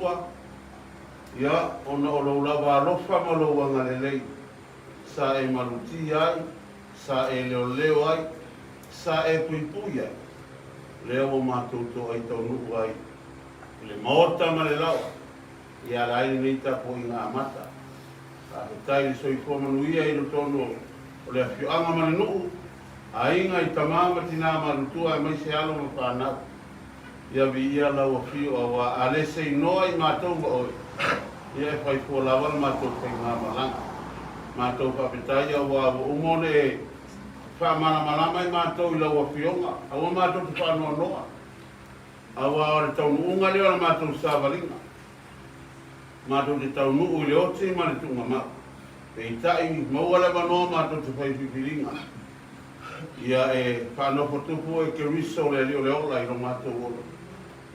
Atua, ia, ona o Lou lava alofa ma Lou agalelei, sa e malutia ai, sa e leoleo ai, sa e puipui ai, lea ua matou toai taunuu ai i le Maota ma le laoa i ala ai lenei tapuaiga amata. Faafetai i le soifua manuia i totonu o le afioaga ma le nuu, aiga i tama ma tina malutua aemaise alo ma fanau. Ia viia lau afio auā a le se inoa i matou ma oe, ia e fai fua lava le matou faigamalaga. Matou faafetai auā ua uma ona e faamalamalama i matou i lau afioga, aua matou te faanoanoa, auā o le taunuuga lea o le matou savaliga. Matou te taunuu i le oti ma le tuugamau. Peitai, maua le avanoa matou te fai filifiliga. Ia e faanofo tupu e Keriso le Alii o le ola i lo matou ola,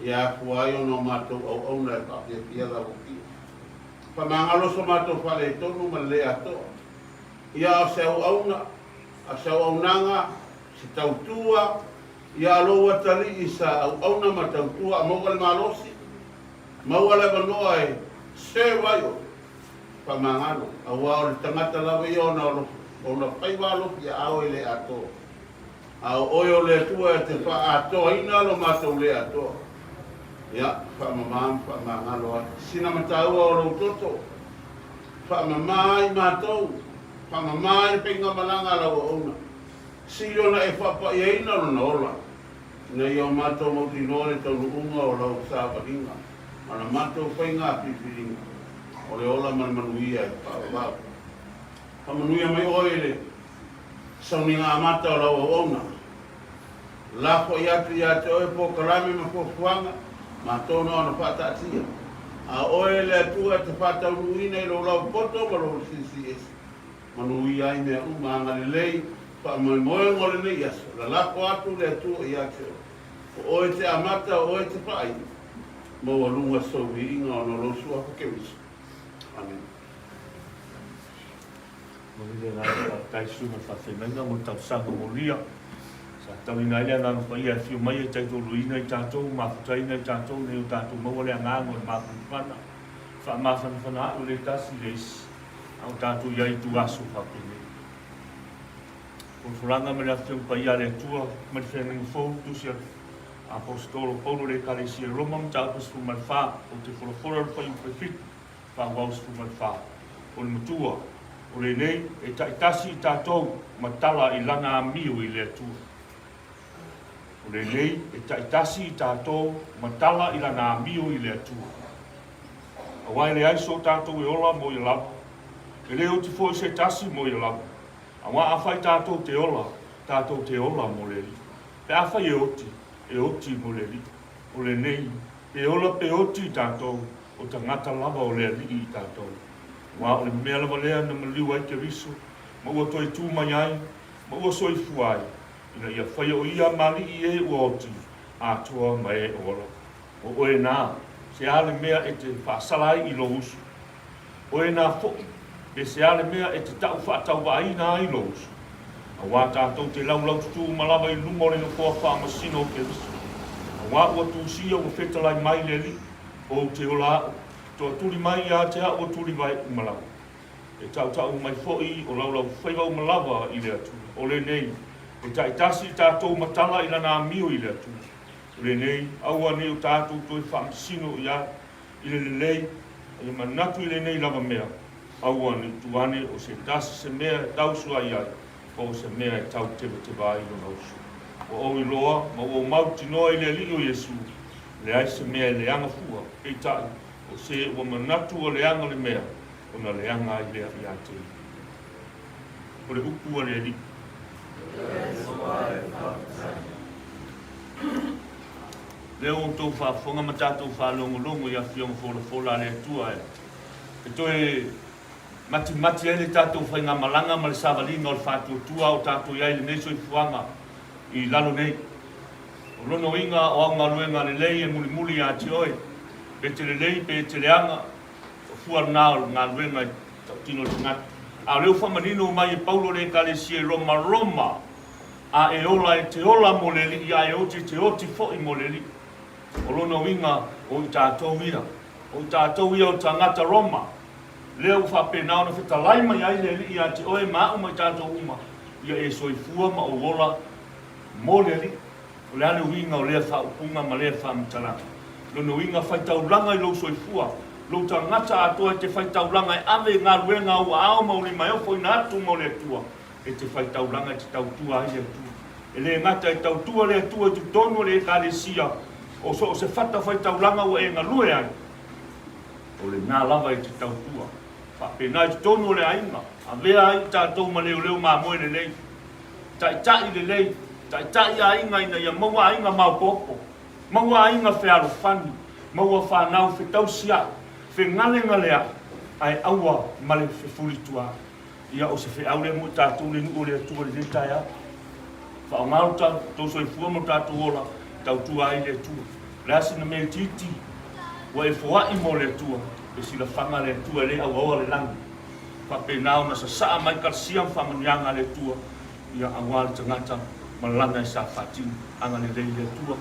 ia afua ai ona o matou auauna e faafiafia lau afio. Faamagalo so matou faaletonu ma le le atoa. Ia a o se auauna, a o se auaunaga, se tautua, ia a lou atalii sa auauna ma tautua a maua le malosi, Maua le avanoa e serve ai oe. Faamagalo, aua o le tagata lava ia ona ona faiva alofi aao e le atoa. A o oe o le Atua e te faaatoaina lo matou le atoa. Ia, faamama ma faamagalo ai. Sina mataua o lou toto, faamama ai matou, faamama ai le faigamalaga a lau auauna. Sili ona e faapaiaina lona ola. Ina ia o matou mautinoa le taunuuga o lau savaliga ma la matou faiga filifiliga o le ola ma le manuia e faavavau. Faamanuia mai oe i le sauniga amata o lau auauna. Lafoai atu ia te oe polokalame ma fuafuaga matou na ona faataatia, a o oe le Atua e te faataunuuina i lou lau poto ma lou silisili ese. Manuia ai mea uma, agalelei, faamoemoega o lenei aso, lalafo atu le Atua ia te oe. O oe te amata, o oe te faaiu, maualuga sou viiga ona o lou Suafa Keriso. Amene. Momoli le agaga faafetai i susuga i le faafeagaiga mo le tausaga molia sa tauina ai le Agaga Paia e afio mai e taitoluina i tatou, mafutaina i tatou ina ia o tatou maua le agaga o le mafanafana, faamafanafana ae o le tasi i le isi. A o tatou i ai i ituaso faapenei. Folafolaga ma le Afioga Paia a le Atua mai le Feagaiga Fou, Tusi a le Aposetolo Paulo i le Ekalesia i Roma, Mataupu 14, Ou te folafola le fuaiupu e 7, faaauau 14. O le matua, o lenei, e taitasi i tatou ma tala i lana amio i le Atua. O lenei, e taitasi i tatou ma tala i lana amio i le Atua. Aua e leai so tatou e ola mo ia lava, e le oti foi se tasi mo ia lava. Aua afai tatou te ola, tatou te ola mo le Alii. Pe afai e oti, e oti mo le Alii. O lenei, pe ola pe oti i tatou, o tagata lava o le Alii i tatou. Aua o le mea lava lea na maliu ai Keriso, ma ua toe tu mai ai, ma ua soifua ai, ina ia faia o ia ma Alii e ua oti, atoa ma e ola. O oe nā, se a le mea e te faasala ai i lou uso? Oe nā foʻi, pe se a le mea e te taʻu faatauvaaina ai lou uso? Auā tātou te laulaututū uma lava i luma o le nofoa faamasino o Keriso. Auā ua tusia ua fetalai mai le Alii, Ou te ola aʻu, toatuli mai iā te aʻu o Tulivae uma lava. E taʻutaʻu mai foʻi o laulaufaiva uma lava i le Atua. O lenei, e taitasi i tātou matala i lana amio i le Atua. O lenei, aua nei o tatou toe faamasino i ai i le lelei, a ia manatu i lenei lava mea, aua nei tu ane o se tasi se mea e tausu ai ai, po o se mea e tau tevateva ai lona uso. Ua ou iloa ma ua ou mautinoa i le Alii o Iesu, e leai se mea e leaga fua, peitai, o se ua manatu ua leaga le mea, ona leaga ai lea ia te ia. O le upu a le Alii. Lea ua outou faafofoga ma tatou faalogologo i afioga folafola a le Atua e toe matimati ai le tatou faigamalaga ma le savaliga o le faatuatua o tatou i ai i lenei soifuaga i lalo nei. O lona uiga o au galuega lelei e mulimuli ia te oe, pe te lelei pe te leaga, o fua lena o le galuega e tautino le tagata. A o lea ua faamanino mai e Paulo le Ekalesia i Roma, Roma, a e ola e te ola mo le Alii, a e oti e te oti foi mo le Alii. O lona uiga, o i tatou ia. O i tatou ia o tagata Roma, lea ua faapena ona fetalai mai ai le Alii ia te oe ma a'u ma i tatou uma, ia e soifua ma ou ola mo le Alii. O le a le uiga o lea faaupuga ma lea faamatalaga? Lona uiga, faitaulaga i lou soifua, lou tagata atoa e te faitaulaga e ave i galuega a ou aao ma ou lima e ofoina atu mo le Atua, e te faitaulaga e te tautua ai le Atua. E le gata e tautua le Atua i totonu o le Ekalesia, o so o se fata faitaulaga ua e galue ai, o lena lava e te tautua. Faapena i totonu o le aiga, avea ai i tatou ma leoleo mamoe lelei, taitai lelei, taitai aiga ina ia maua aiga maopoopo, maua aiga fealofani, maua fanau fetausiai, fegalegaleai, ae aua ma le fefulituaai. Ia, o se feau lea mo i tatou le nuu o le Atua i lenei taeao. Faaaoga lo tatou soifua ma lo tatou ola e tautua ai le Atua. O le a sina mea itiiti ua e foai mo le Atua, e silafaga le Atua e le auaoa le lagi. Faapena ona sasaa mai kalasia ma faamanuiaga a le Atua, ia aua le tagata ma lana e sa faatino. Agalelei le Atua,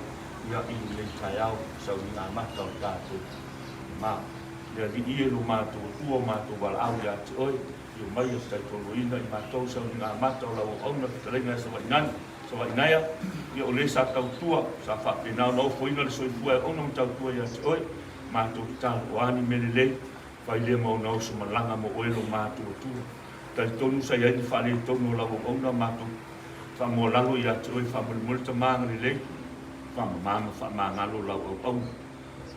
ia i lenei taeao sauniga amata o le tatou ma. Le Alii e lo matou Atua o matou valaau ia te Oe, i o mai e taitoloina i matou sauniga amata o lau auauna fetalaiga ia Savainani, Savainaea, ia o le sa tautua, sa faapena ona ofoina le soifua e auauna ma tautua ia te Oe, matou tatalo, o a ni mea lelei, fai lea ma ona oso malaga mo Oe lo matou Atua. Talitonu sa i ai ni faaletonu o lau auauna, matou faamoalalo ia te Oe, faamolemole Tama agalelei, faamama ma faamagalo lau auauna.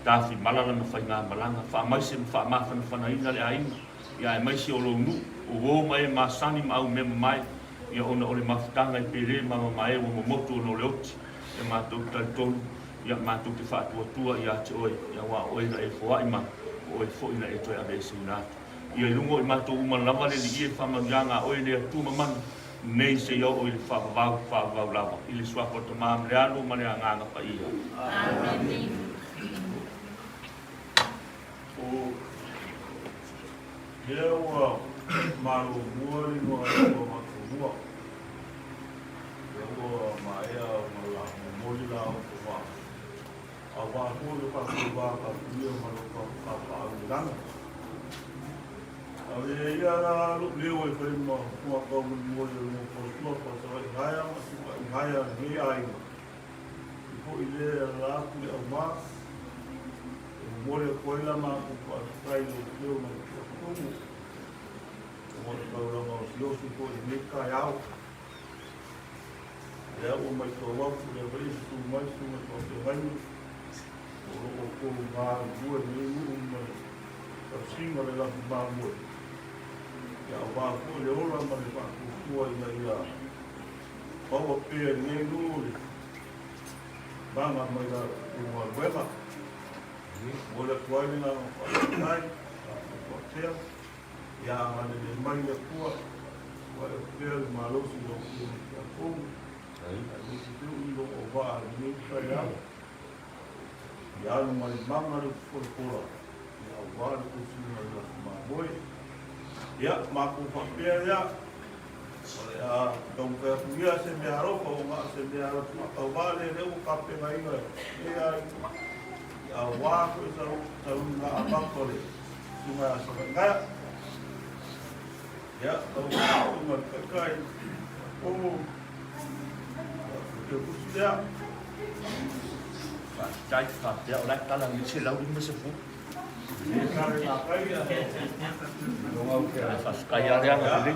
Tafimala lana faigamalaga, faamaise ma faamafanafanaina le aiga, ia aemaise o lou nuu, o uo ma e masani ma au mea mamae, ia ona o le mafutaga i Pele ma mamae ua momotu ona o le oti, ia matou te talitonu, ia matou te faatuatua ia te oe, ia aua o oe na e foai mai, o oe foi na e toe aveeseina atu. Ia i luga o i matou uma lava le Alii e faamanuiaga a oe le Atua mamana, nei seia oo i le faavavau, faavavau lava, i le Suafa o le Tama ma le Alo ma le Agaga Paia. Amene. O lea ua malo mua le igoa o Matumua, lea ua maea ona la momoli la outou vaa, aua foi lo tatou va tapuia ma lo tatou tapaau i le lagi. Ave ia la lou leo e fai ma fuataumolimoli o le Motuatua Faasavaʻigaea ma Tukaʻigaea lenei aiga. I hoʻi lea ala atu le aumā, e momoli atu ai la matou faafetai i lou leo ma le tuatumu o le taulaga osiosi foi i lenei taeao. Lea ua maitau atu lea foi e susu mai susuga i faafeagaiga o lo o outou galulue i lenei nuu ma le tausiga o le lafi mamoe, ia aua foi le ola ma le faatuatua ina ia maua pea i lenei nuu le maga mai la outou galuega. Momoli atu ai le agaga faafetai, faatuatua ia agalelei mai le Atua, vaai atu pea le malosi i lau Afioga i le Tiakono, aemaise foi i lou auvaa i lenei taeao. Ia alu mai maga le upu folafola, ia aua le tausiga i latou mamoe. Ia, matou faapea ia, o le a taumafai atu ia se meaalofa, ua na o se meaalofa faatauvaa lea, lea ua tapenaina e lea aiga, ia aua foi saluga amata o le susuga ia Savainaea. Ia, lau susuga i le Taitai, Pomu, ia, o le tusi lea. Faafetai, faapea o la e tala nei 150. Ae faafetai lava le agalelei.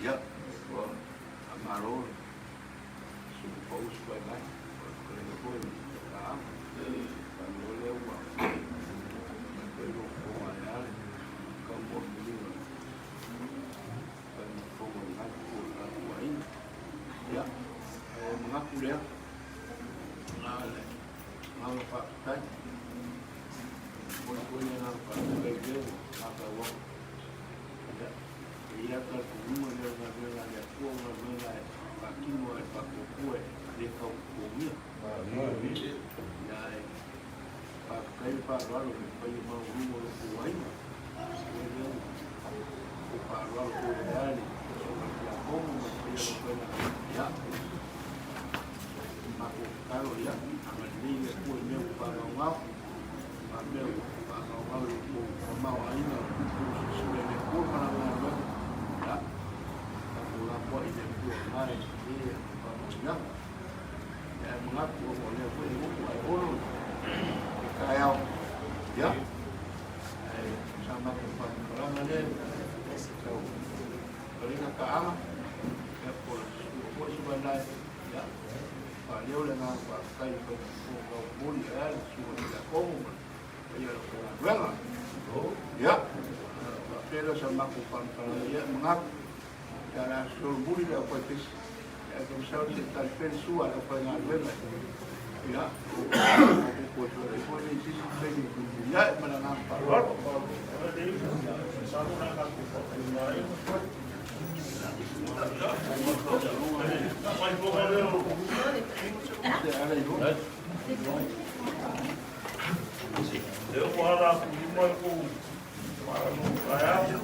Ia, ua faamalo le Susuga Pau Suvailai, o le fetalaiga foi i le Taaga. Faamalo lea ua aumai foi lou fofoga ae a le taumolimoliga o le faiga fou o lena itu o le tatou aiga. Ia, e manatu lea, na o le agaga faafetai. Momoli foi le agaga faafetai i lea ua matau atu. Ia, e i ai lava le talitonuga lea o le galuega a le Atua, o galuega e faatino lava e le faatuatua e le tau totogia. Ia, ae faafetai le faaaloalo i le paia maualuga o lo outou aiga. O lea ua outou faaaloalo foi ae a le Susuga i le Tiakono ma le paia o le aufaigaluega. Ia, matou tatalo, ia, agalelei le Atua i mea ua faagaogao, a mea ua faagaogao i lo outou tamaoaiga o outou silasila i le Atua ma Lana galuega. Ia, tatou lapoai i le Atua o lena e tele ana faamanuiaga. Ia, ae manatu ona o lea foi e loto ae ono le taeao. Ia, ae sa matou faamatalaga lea tau fetalaiga taaga, ia, po o le susuga foi Suvailai, ia, faaleo le agaga faafetai i le faiga momoli ae a le susuga i le Tiakono ma le paia o le aufaigaluega. Ia, faapea lea o sa matou faamatalaga, ia, manatu, ia o le a solomuli le aufaipesi, ae tamasau se i tali pea le sua a le aufaigaluega. Ia, matou toe feiloai foi lea i se isi taimi mulimuliai ma le agaga faaaloalo. Lea ua ala atu i luma le tou malolo taeao.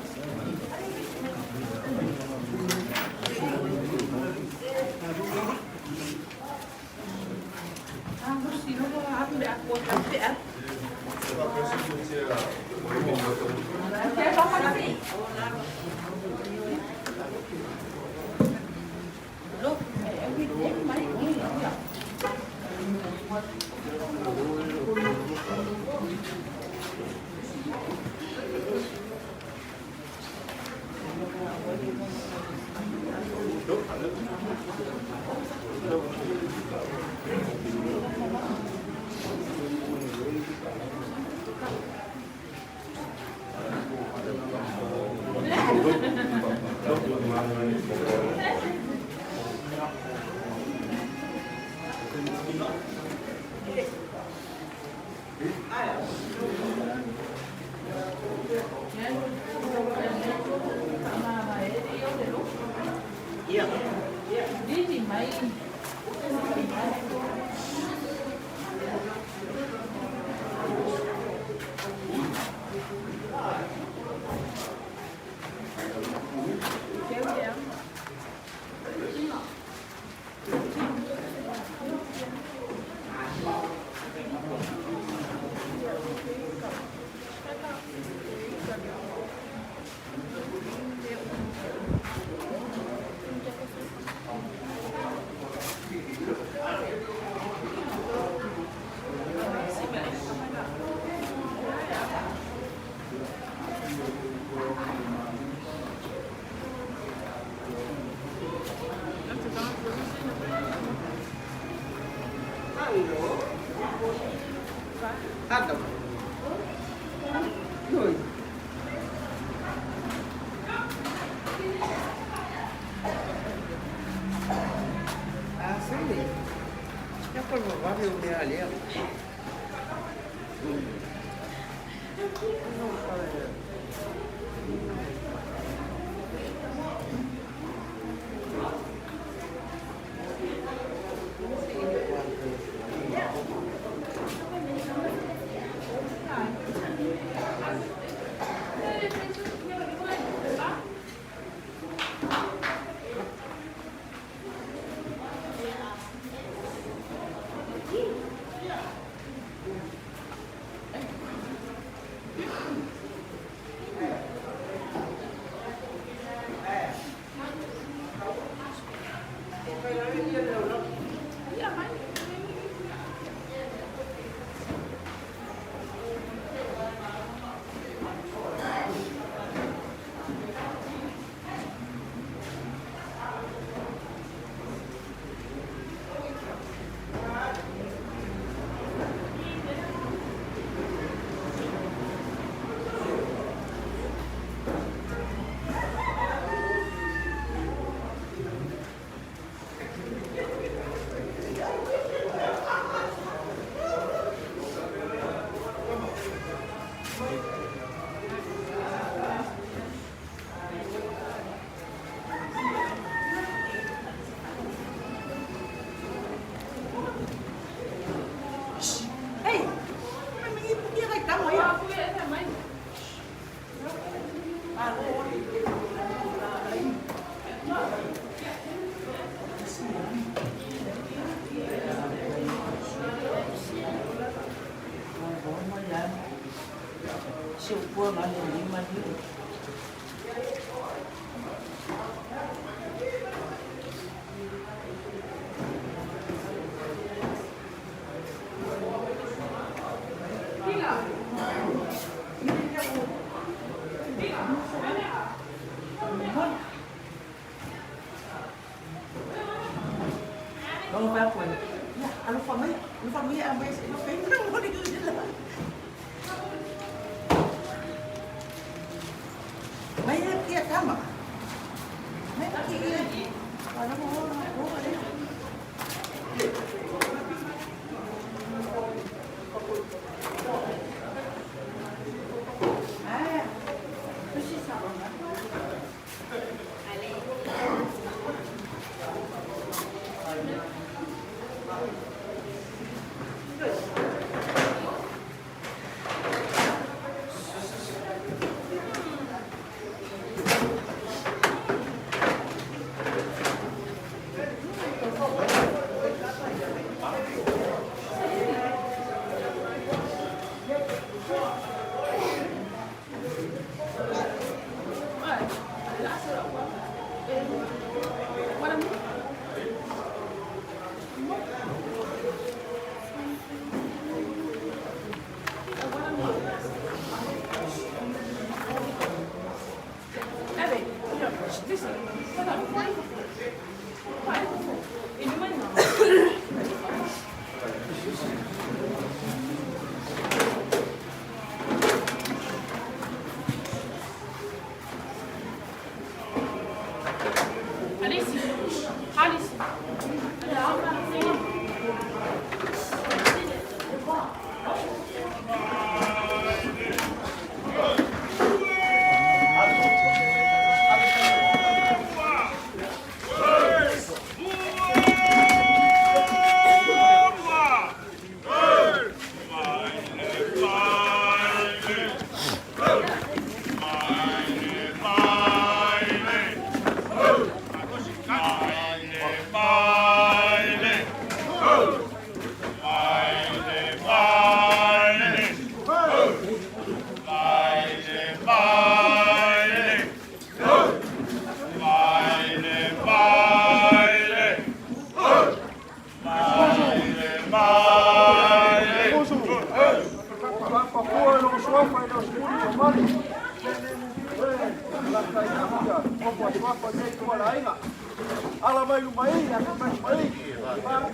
Ala mai luma i, ala mai luma i.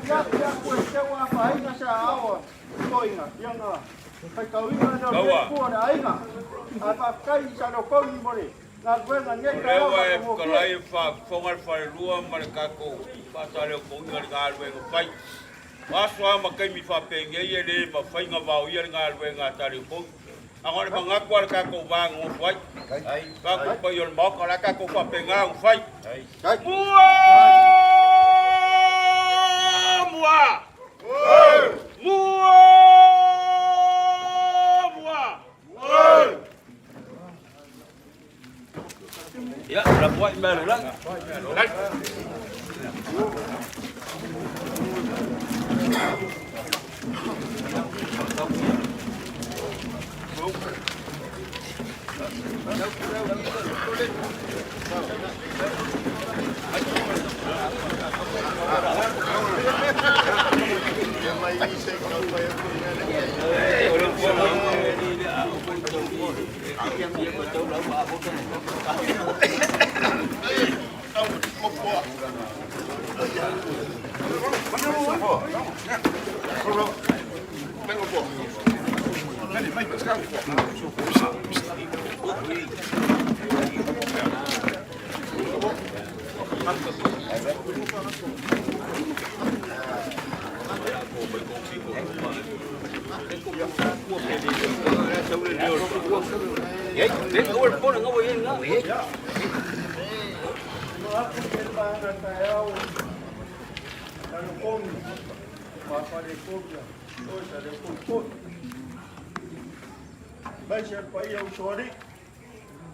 Ia koe te wā whainga sa awa toinga. Ia ngā whaikauinga neo te pua le aiga. A whawhkai i sa leo kauni mo le ngā guenga nei ka awa e whakalai e whafonga le falelua ma le kākou whaataleo kouga le galuega fai. O aso a ma kaimi faapegei e lē mafaiga vaoia le galuega a taleokou. Aga o le magaku a le kakou vagagofo ai. Kakou pai o le maoka o le a kakou faapegā ufai. Mua! Mua! Mua! Mua! Ia, lapuai mea le lagi. Mai se paia usoalii,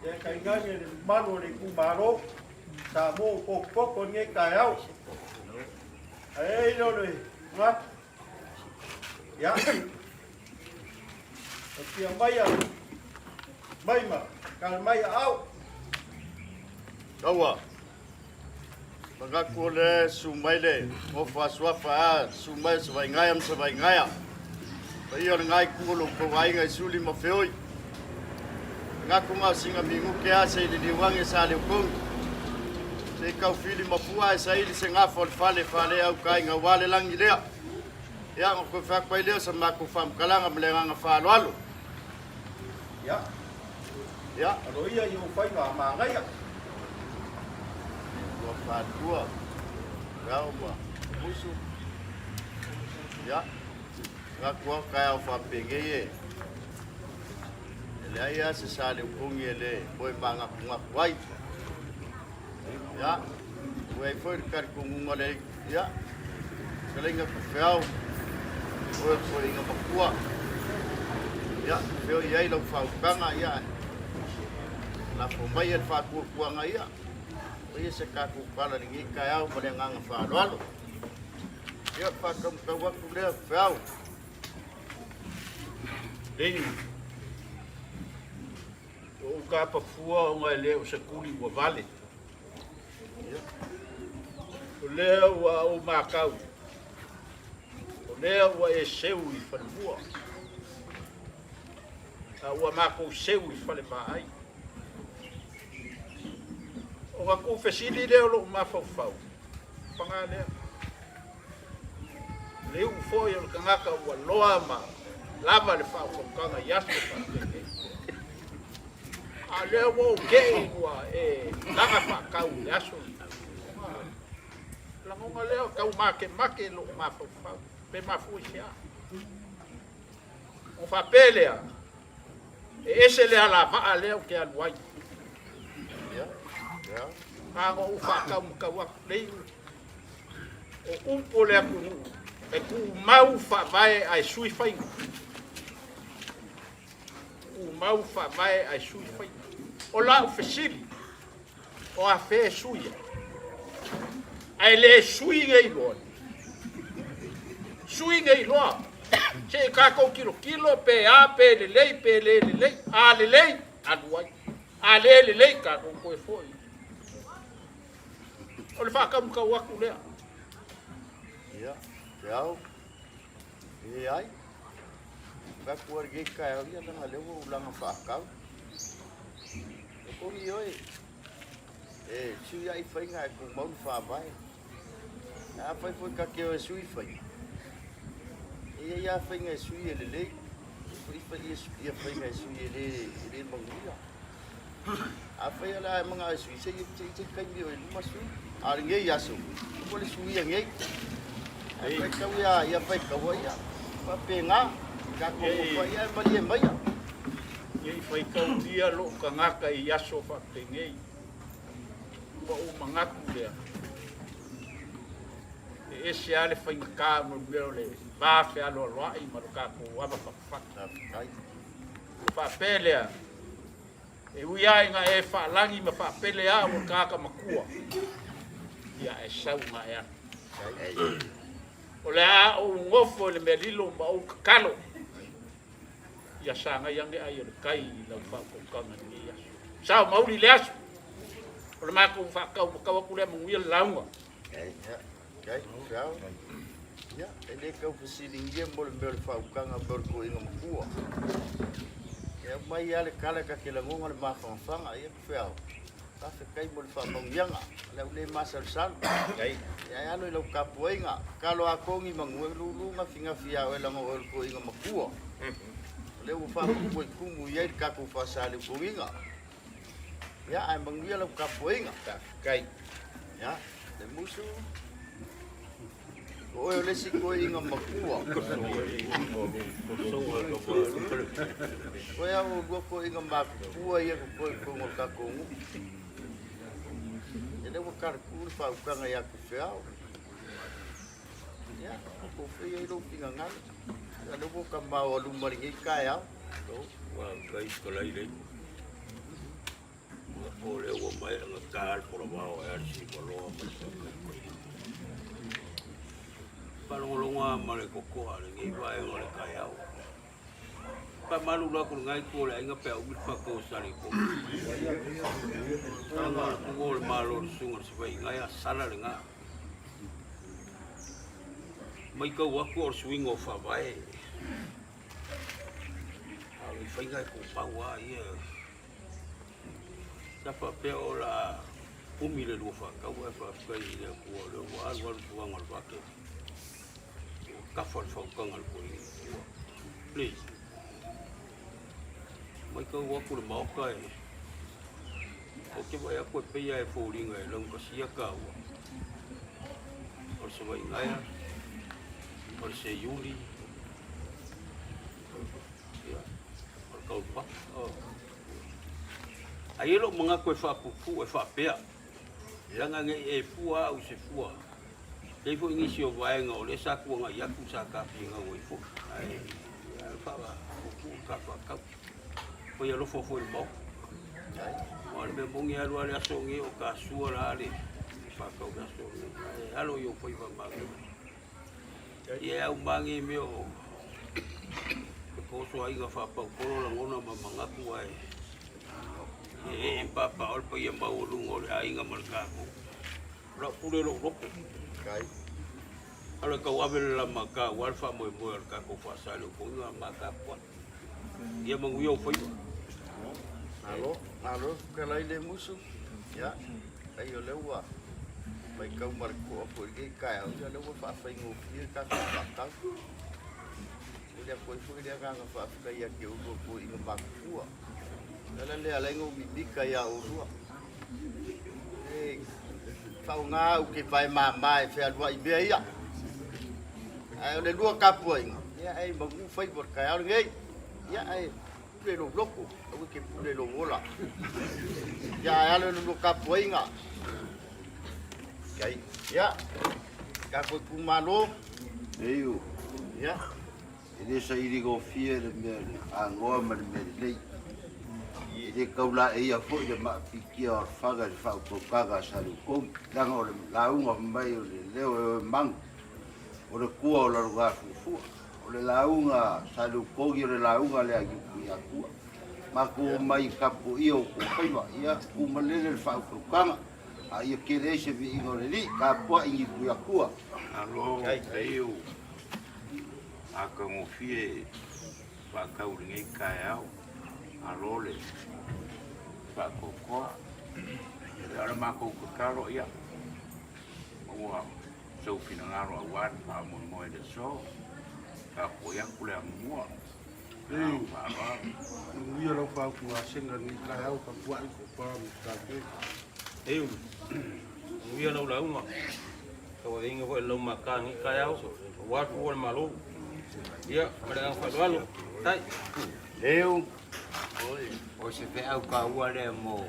ia tainane le mamalu o le itumalo Samoa ua potopoto i lenei taeao. Ae ai lea o le manatu, ia, tautia maia mai ma kala mai aau. Kaua. Manatu o le susu mai le nofo a suafa a susu mai o Savaigaea ma Savaigaea. Paia o lena itu o lo outou aiga i Suli ma Feoi. Manatu na o sina minute a se i liliu ane sa leutogi. Se i tau fili mafua ae saili se gafa o le fale faleauta aua le lagi lea. Ia, ona toe fai atu ai lea o sa matou faamatalaga ma le agaga faaaloalo. Ia. Ia. Alo ia i ou faiva a manaia. Ua fatua. Rao ma musu. Ia. Ngā kua kai au whapengei e. E leai a se sa le ukongi e le moe māngaku ngaku ai. Ia. Ua ai foi le karikongunga le ia. Fetalaiga Tafeao, o oe toeaina matua. Ia, feo i ai lau faautaga, ia, lafo mai le faatuatuaga ia. Faia se tatou tala i lenei taeao ma le agaga faaaloalo. Ia, faataumatau atu lea Feao. Lei, ua ou tapa fua ona e le o se tuli ua vale. O lea ua ou matau, o lea ua e seu i falemua, a ua matou seu i falevaai. Ona tuufesili lea o lou mafaufau, paga lea, le iu foi o le tagata ua loa ma lava le faautautaga i aso faapenei. A o lea ua ou tei ua e laga faatau i le aso lenei. Lagona lea o tau makemake lou mafaufau, pe mafua i se a. Ona faapea lea, e ese le alavaa lea ou te alu ai. Na ona ou faataumatau atu le iu, o upu o le atunuu, e tumau faavae ae sui faiga. Tumau faavae ae sui faiga. O lau fesili, o afea e sui ai? Ae le sui nei loa. Sui nei loa. Se i tatou tilotilo pe a pe lelei pe le lelei. A lelei, alu ai. A le lelei, tatou toe foi. O le faataumatau atu lea. Ia, te ao. E ai. Fai atu ai lenei taeao ia leaga lea ua ou laga faatau. E kogi oe, e sui ai faiga ae tumau le faavae. Afai foi ta te o e sui faiga, e i ai lava faiga e sui e lelei, e foi ia faiga e sui e le manuia. Afai o le a e manao e sui, se i taimi o i luma sui. A o lenei aso, ua le suia nei. Ae faitau ia, ia faitaua ia. Faapena, tatou nofo ai ae malie maia. Ne i faitaulia lou tagata i aso faapenei, ua ou manatu lea, e ese lava le faigata ona o le mea o le va fealoaloai ma lo tatou ava fatufatu. Faapea lea, E ui lava ina e faalagi ma faapele au o le tagata matua, ia e sau ma e alu. O le a ou nofo i le mea lilo ma ou tatalo, ia sagai ane ai o le tai i lau faautautaga i lenei aso. Sao mauli le aso, o le matou faataumatau atu lea manuia le lauga. Ia, e le tau fesiligia mo le mea o le faautaga mo le toeaina matua. E aumai lava le tala ta te lagona le mafanafana, ia Feao, faafetai mo le faamanuiaga, o le au le masalosalo. Ia e alo i lau tapuaiga, tatalo a togi manu e lulu gafigafia ia oe leaga o oe o le toeaina matua. O lea ua faamatua i tumu i ai le tatou faasaleutogiga. Ia, ae manuia lau tapuaiga. Faafetai. Ia, le musu. O oe o le isi toeaina matua. Koe au o lua toeaina matutua ia totoe i totonu o le tatou nuu. Ia lea ua talatuu le faautaga ia Tufeao. Ia, ua faia ai lou finagalo. Ia lea ua ta maoaluma i lenei taeao. O lea ua maea ona ta le polavao e ale Siuvaloa ma le faakaumaiga. Faalogologo lava ma le totoa lenei vaega o le taeao. Faamalulu atu i lena itu o le aiga pe a umi le faatau a Saleupou. Leaga o le tuua o le Malo i le susuga i le Savaiigaea, sala lena. Matau atu o le suiga o faavae, a o le faiga e tumau lava ia. Sa faapea o le a umi le lua faatau ae faafetai i le Atua o lea ua alu alu suaga o le vaatele. Ua tafa le faautaga a le toeaina matua. Please. Matau atu le Maota e ou te vaai atu e pei lava e foliga e laugatasia taua o le Savaiigaea, o le Seiuli, ia, o le Taulupapa. Oh. Ae i ai lou manatu e faapuupuu e faapea, leaga ne i e fua au i se fua. E i ai foi nisi o vaega o lea sa tuanai atu sa ta finau ai foi, ae faapuupuu le ta faatau. Fai alofa foi i le Maota. Aua o le mea moni e alu lava le aso lenei o ta sua la le faatau i le aso lenei. Ae alo i ou faiva manaia. Ia e auma nei mea o le toso aiga faapautolo lagona ma manatu ae e ee ma papao le paia maualuga o le aiga ma le tatou. O lau pule lou loto. Alo e tauave le lamata aua le faamoemoe o le tatou faasaleutoga ma tapuai. Ia manuia ou faiva. Malo, malo fetalai le musu. Ia, ai o lea ua matau ma le totoa foi i lenei taeao, ia o lea ua faafaigofie le tatou faatau. Momoli atu ai foi le agaga faafetai ia te oulua toeaiina matutua. O le ala lea e ala ai ona ou mimita ia oulua. E faaaoga au ou te vae mama e fealuai i mea ia. Ae o le lua tapuaiga, ia e manu faiva o le taeao lenei. Ia ae pule lou loto, aua e te pule lou ola. Ia ae alo i le lua tapuaiga. Ia, tatou itumalo. Eiu. Ia. E le saili gofie le mea le agoa ma le mea lelei. E le tau laeia foi le maapikia o le faga i le faautautaga a Saleupou, leaga o le lauga mai o le leo e oe magu, o le tua o Lalogafuafua. O le lauga a Saleupou o le lauga lea a Iukuiatua. Matou omai e tapuaia outou faiva, ia tumalele le faautautaga, a ia tele ai se viiga o le Alii, tapuai Iukuiatua. Malo, Eiu. Matagofie faatau i lenei taeao, malo le faatoatoa. Ia o le matou tatalo ia maua sou finagalo aua le faamoemoe i le aso. Tapuai atu le amomua. Ei, manuia lau faautugasega i lenei taeao, tapuai tofa ma tape. Ei, manuia lau lauga. Tauaveina foi le laumata i lenei taeao, aua le fua o le Malo. Ia, ma le agaga faaaloalo. Tai. Leu, o se feau taua lea mo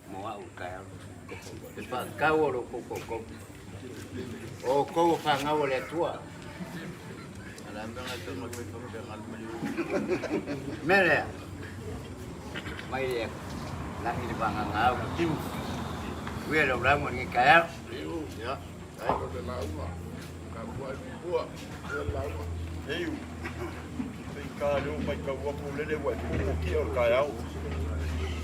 mo au i le taeao lenei. Le faatau o lo outou toatolu. O outou o fanau a le Atua. Mea lea, mai le lagi le vagagau. Uia lau lauga i lenei taeao. Ia, Alo le lauga, tapuai pupua, ia le lauga. Eiu, pei leo matau atu lele ua e tumu kia o le taeao.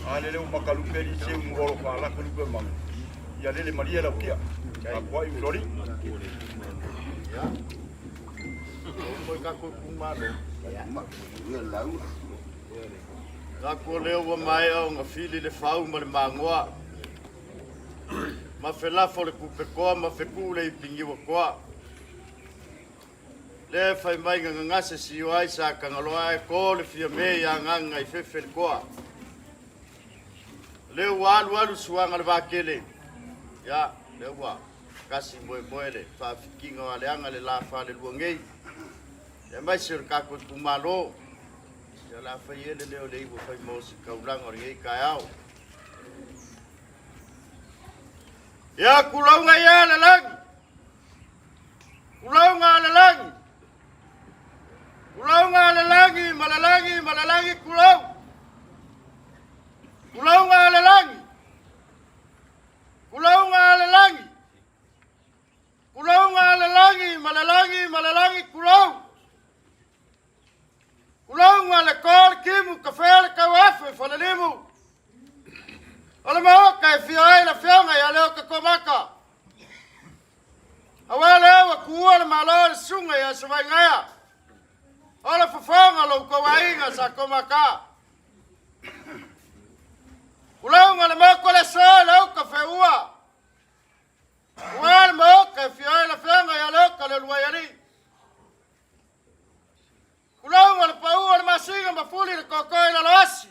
A lele ua makalupe li seu nu olo whaalaka lupe manu. Ia lele malie lau kia. Tapuai usoli. Ia. O mo tatou itumalo. Ia le lauga. Tatou lea ua maea ona fili le fau ma le magoa. Ma felafo le kupetoa ma fetuu le ipiniua toa. Lea e fai mai na gagase sio ai sa Tagaloa ae to le Fiame ia Agaga i fefe le toa. Lea ua alu alu suaga le vatele. Ia, lea ua kasi moemoe le faafikiga o Aleaga le la falelua nei. Aemaise o le tatou itumalo. Ia o le a fai ea le leo o le iu e fai ma ositaulaga o lenei taeao. Ia kulauga ia le lagi. Kulauga le lagi. Kulauga le lagi ma le lagi ma le lagi kulau. Kulauga le lagi. Kulauga le lagi. Kulauga le lagi ma le lagi ma le lagi kulau. Kulauga le kol. Komaka. Aua lea ua tuua le Malo i le susuga ia Savaigaea, o le fofoga o lo outou aiga sa Komaka. Tulauga le motu o le aso i le uta feua, ua le maota e fia ai le afioga ia Leota le Uluaialii. Tulauga le pau o le masina ma fuli le totoe i laloasi,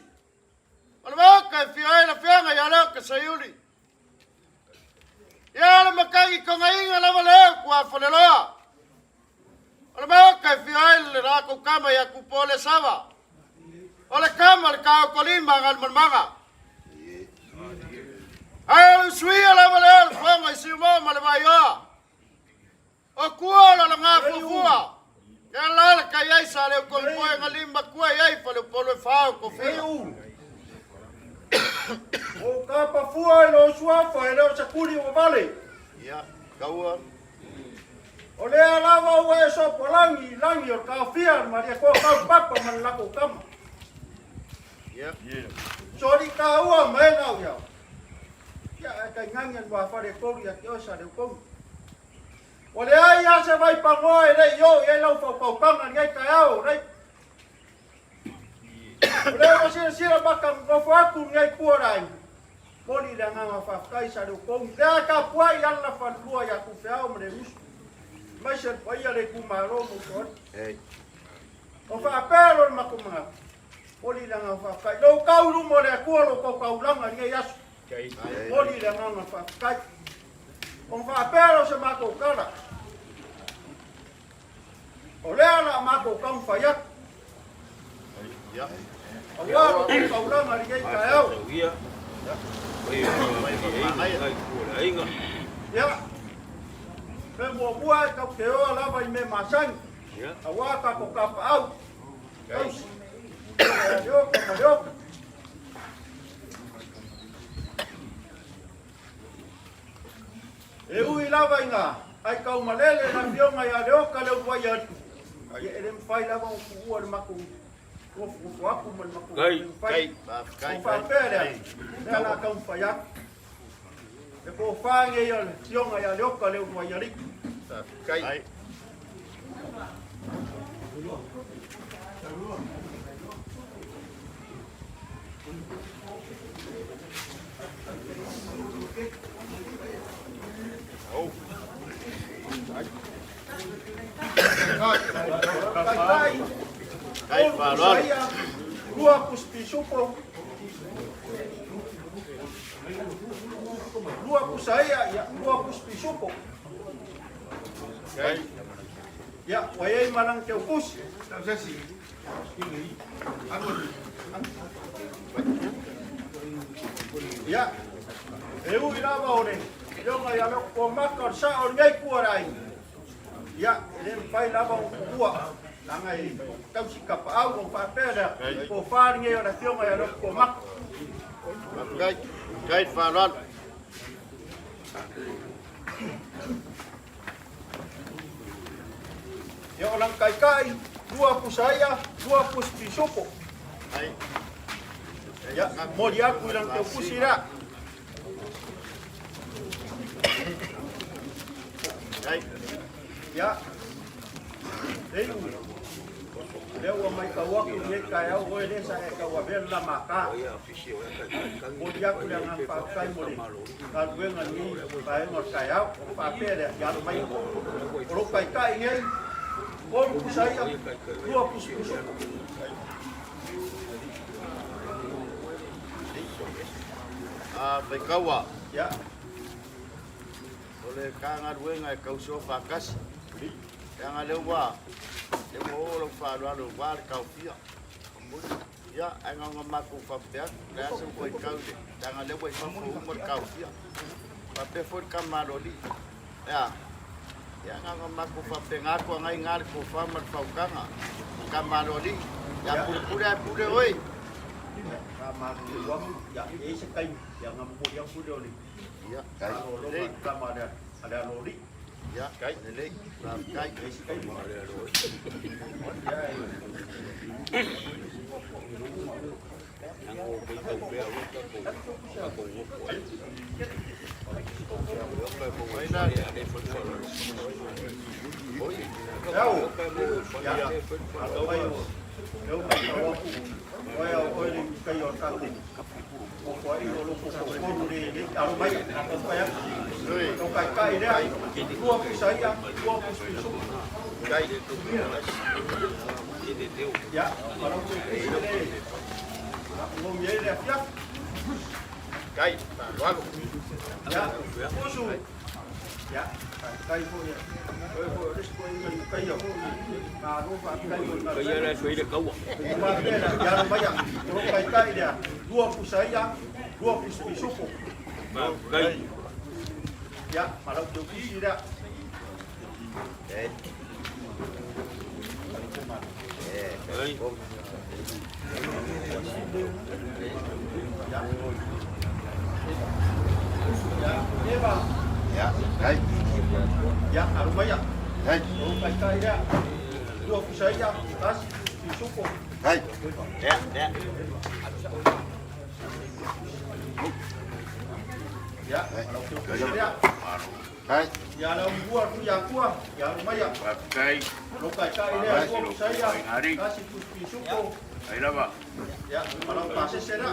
o le maota e fia ai le afioga ia Leota Seiuli. Ia le matagi togaina lava lea o Tuafaleloa, o le maota e fia ai le latou tama ia Tupolesava, o le tama le taotolima a Galumalemana. Ae o le usuia lava lea o le fono i Siumo ma le Vaioa, o tua o lalaga fuafua, e ala le tai ai sa leu tolipoe na lima matua i ai faleupolu e fa o tofiga. O ka pafua i lou suafa e le o se kuli ua vale. Ia, kaua. O lea lava ua e sopolagi i lagi o le taofia le malie koa kau papa ma le latou tama. Ia. Soli taua ma e nau iau. Ia, ae tainane le muafale e tolu ia te oe sa leu tonu. Ua leai lava se vaipanoa e le i oo i ai lau faupaupaga i lenei taeao, rei. O lea ua silasila maka nofo atu lenei pua o le aiga. Moli le agaga faafetai sa leu tonu. Lea tapuai ala falelua ia Tufeao ma le uso. Aemaise le paia le itumalo ma usoalii. O faapea lo le matou manatu. Moli le agaga faafetai. Lou tau i luma o le Atua lo tou taulaga i lenei aso. Moli le agaga faafetai. Ona faapea lea o se matou tala. O lea la matou taumafai atu. Aua lo tou taulaga i lenei taeao. Ia, mea muamua e tatou te oa lava i mea masani, aua tatou tapaau, tausi, ia Leoka ma Leoka. E ui lava ina aitaumalele le afioga ia Leoka le uluai atu, ia e le mafai lava ona tuua le matou nofonofo atu ma le matou mafai. Ona faapea lea, lea la taumafai atu. E tofa nei o le afioga ia Leoka le uluai alii. Faafetai. Taitai, tolu pusa ia, lua pusi pisupo, lua pusa ia, lua pusi pisupo. Ia, ua i ai ma lana teukusi. Ia, e ui lava o le afioga ia Lokomaka o le sao o lenei pua o le aiga, ia, e le mafai lava ona tuua, leaga e tausi tapaau ona faapea lea, tofa lenei o le afioga ia Lokomaka. Faafetai, faafetai le faaaloalo. Ia o lana taitai, lua pusa ia, lua pusi pisupo. Ia, moli atu i lana teukusi lea. Ia, e iu, lea ua maitau atu lenei taeao oe lea sa e tauavea le la mata. Momoli atu le agaga faafetai mo le galuega i lenei vaega o le taeao. Ona faapea lea, ia alo mai. O lou taitai nei, tolu pusa ia, lua pusi pusuku. A faikaua. Ia. O le ta galuega e tausoa faatasi. Leaga lea ua lea ua oo lau faaaloalo aua le taofia. Ia, ae na ona matou faapea atu, o le a se faitau i le leaga lea ua i fafo uma le taofia. Faapea foi le tama a Loli. E a? Ia, na ona matou faapena atu a na i ina le tofa ma le faautaga. Tama a Loli, ia pulepule ae pule oe. Faamalulu atu, ia, e i ai se taimi, ia ona momoli atu lea o le Ia, malologa lelei. i le tama a le aloalii. Ia, lelei. Faafetai. E i ai se taimi. Au. Ia, alo mai o lea ua matau atu, o ea o oe le kai o le tatou nofoaiga o lo o fofofonu le alo mai, taumafai atu. Lou taitai lea, lua pusa ia, lua pusa pisuku. Ia, ma lau toe pusi le, ugogi ai le afiafi. Ia, usu. Ia, faafetai foi. Oe foi o le isi toeaina i Ukaia foi, malo faafetai mo le Ukaia la e fai le kaua. Faapea la, ia alo maia, o lou taitai lea, lua pusa ia, lua pusa pisupo. Faafetai. Ia, ma lau teukusi lea. Ia, Eva. Ia, ai. Ia, alo maia. Ai. Lou taitai lea, lua pusa ia, tasi pusa pisupo. Ai. Ia, ia. Ia, ma lau teukusi lea. Ai. Ia lau lua atu ia tua, ia alo maia. Faafetai. Lou taitai lea, lua pusa ia, tasi pusa pisupo. Ai lava. Ia, ma lau pasese lea.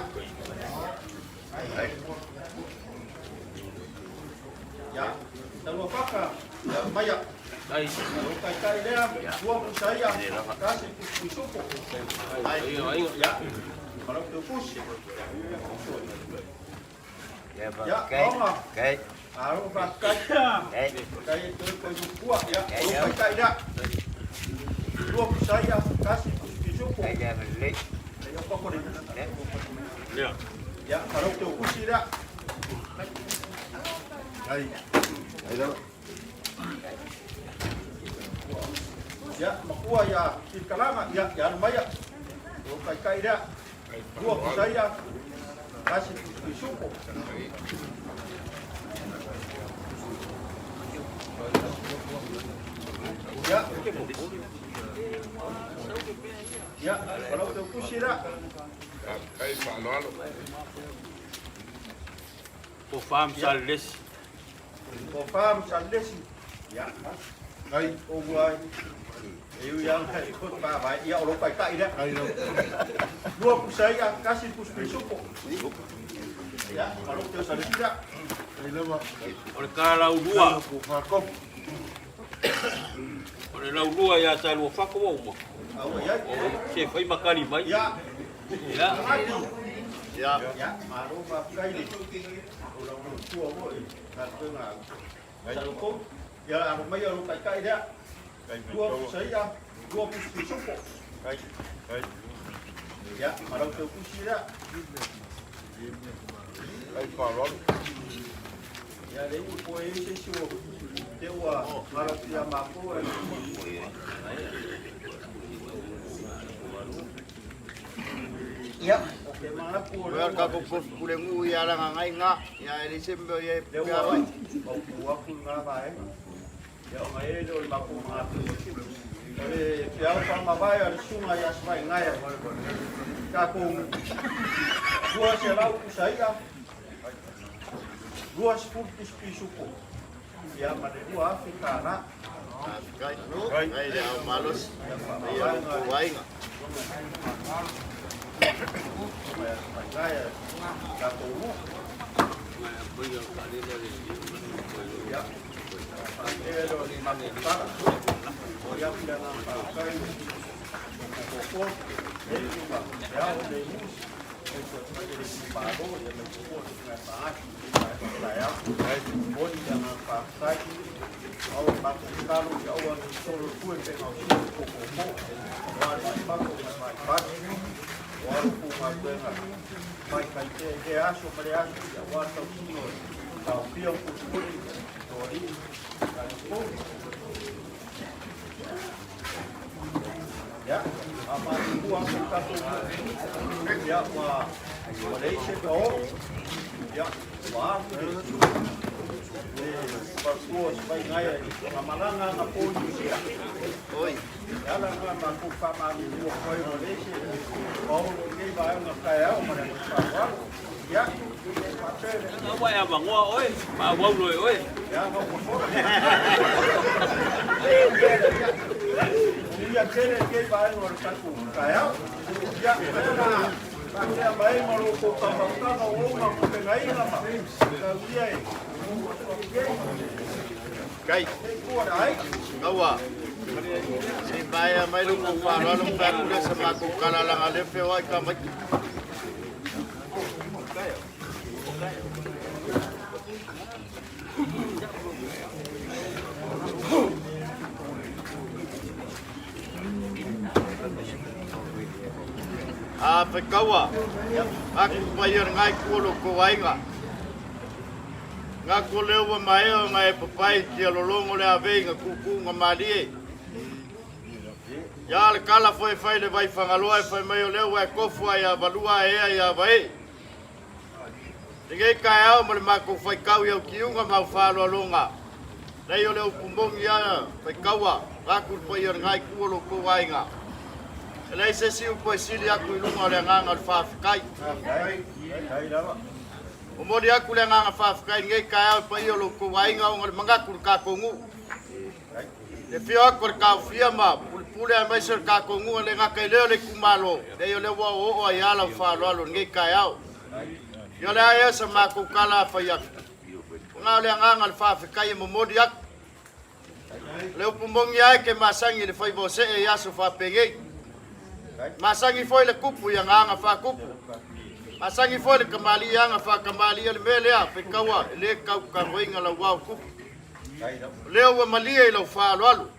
Ia, talua faka, ia alo maia. Lou taitai lea, lua pusa ia, tasi pusa pisupo. Ia, ma lau teukusi. Ia, Ia, kai. maoga. Kai. Alo faafetai. Kai. Kai e toe koe nukua. Ia, o lou taitai lea. Lua pusa ia, tasi pusa pisupo. Kai ia lelei. Ia, pako le. Ia. Ia, ma lau teukusi lea. Ai. Ai lava. Ia, makua ia Tilkalanga, ia, ia alo maia. O lou taitai lea. Lua pusa ia, tasi pusa pisupo. Ia, ia, ma lau teukusi lea. Faafetai faaaloalo. Tofa ma Salelesi. Tofa ma Salelesi. Ia, Ai. o ua e ui lava i ko te vaavae. Ia, o lou taitai lea. Ai lava. Lua pusa ia, tasi pusa pisupo. Ia, ma lou teu Salelesi lea. Ai lava. O le kalaulua. Ko whakopu. O le laulua ia Saluafako ua uma. Aua iai. O se fai makali mai. Ia, Ia. Ngati. Ia. Ia, malo faafetai le o lau tua foi galuega Saloko. Ia, alo mai o lou taitai lea. Lua pusa ia, lua pusa pisupo. Ai. Ai. Ia, ma lau teukusi lea. Ai faaaloalo. Ia, le ua po e se isi o te ua ngalo ia mākou e. Ia, o ke manatu o Oe le al ka ko pule ngu ia la ngai nga. Ia e se mbe ia lea pia ua wai. mautu atu lena vaega. Ia, ona e le o le matou manatu. O le feau faamavae a le susuga ia Savainaia. Tatou 200 pusa ia, 20 pusa pisupo. Ia, ma le 2000 tālā. Kai. Kai le au malos. Ia, Ia faamavaega ko wainga. susuga ia Savainaia, tatou nuu. Ia, faapea lea o le matou tala. O ia ku le agaga faafetai o koko le uma le ao le musi e toe mai le itumalo ia mai foi le susuga ia Faati i le taeao. Momoli le agaga faafetai au e matou tatalo ia aua ne i solo le pue pe gaosia le koko aua le vaifafo ma le vaifale o alo kou galuega faifai pea i lea aso ma lea aso ia aua le tausiga o le taofia o pulepule o alii tatou. Ia, a matutua atu le tatou nuu, ia, ua ua leai se paoo, ia, ua alu le le faletua o Savainaia i na malaga anapo i Niu Sila. Oi. E ala lena matou faamalulu atu ai ua leai se paolo i lenei vaega taeao ma le agaga faaaloalo. Ia, Ua e avanoa oe, faaauau loa e oe. Manuia tele lenei vaega o le tatou taeao. Ia, lea na faatea mai ai ma lo outou taumafaga o ou mapupegaina ma taulia e Kai. Kaua. Se i maea mai lo kou faaaloalo ma fai atu lea sa matou tala leaga o lea e feoai tamaiti. A Fekaua, aku paia o lengai ku o lo kou aiga. Nga ko leo ua maea ona e papai tia lologo le avei nga kukuga malie. Ia le kala foi e fai le vai Fagaloa e fai mai o lea ua e tofu a ia Valua a ea ia Vae. Lenei taeao ma le matou faitau i au tiuga ma au faaaloaloga, leai o le upu moni a faitaua atu le paia o lena itu o lo outou aiga. E leai se isi upu e sili atu i luga o le agaga o le faafetai. Momoli atu le agaga faafetai i lenei taeao i paia o lo outou aiga ona o le manatu i le tatou nuu. Le afio atu o le taofia ma pulepule aemaise o le tatou nuu e le gata i lea o le itumalo, leai o lea ua oooo ai lava lau faaaloalo i lenei taeao. Ia o le a ea sa matou tala a fai atu, ona o le agaga o le faafetai e momoli atu. O le upu moni lava e te masani i le faiva o see i aso faapenei. Masani foi le tupu i ana aga faatupu. Masani foi le tamalii i aga faatamalii. O le mea lea, Fetaua, e le tautanoina lau ao tupu. O lea ua malie i lau faaaloalo.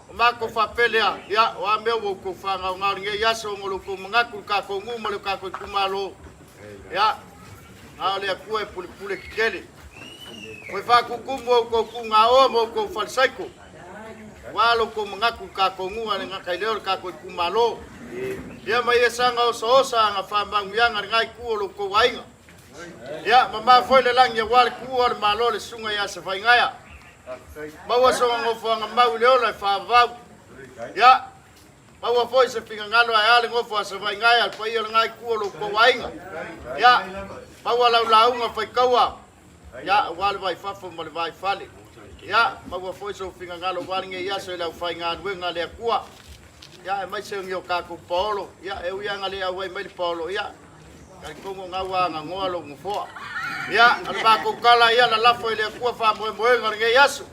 O matou faapea lea, ia, o a mea ua outou faagaogao i lenei aso ona o lo outou manatu i le tatou nuu ma le tatou itumalo, ia, na o le Atua e pulepule tetele. Toe faatutumu outou tugaoa ma outou falesaiko, aua lo outou manatu i le tatou nuu ae le gata i lea o le tatou itumalo. Ia ma ia saga osaosa aga faamanuiaga i lena itu o lo outou aiga. Ia, mama foi le lagi aua le tuua o le Malo le Susuga ia Safainaea. Maua sona nofoaga mau i le ola e faavavau. Ia, maua foi se finagalo ae a le nofo a Safainaea le paia o lena itu o lo outou aiga. Ia, maua lau lauga faitaua, ia, aua le vaifafo ma le vaifale. Ia, maua foi sou finagalo aua lenei aso i le aufaigaluega a le Atua. Ia, aemaise o ni o tatou paolo. Ia, e ui lava ina le auai mai le paolo, ia, Talitonu o na ua aganoa lou nofoa. Ia, o le matou tala, ia lalafo i le Atua faamoemoega o lenei aso.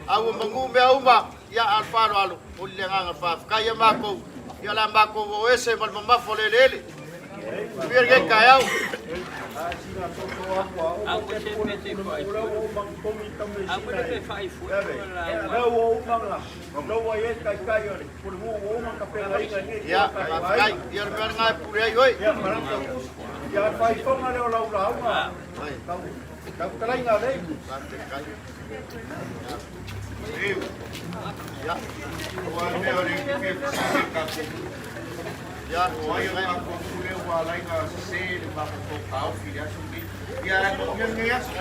A ua manu mea uma, ia a o le faaaloalo, momoli le agaga faafetai ia matou, ia o le a matou o ese ma le mamafa o le eleele. Manuia lenei taeao. Ia, faafetai. Ia, o le mea lena e pule ai oe. Ia. Ia, O ai o tatou nuu lea ua ala ai ona sese le mafaufau taofi i le aso lenei. Ia, ae manuia lenei aso.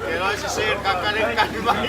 E loa sese le kaka le kali mai.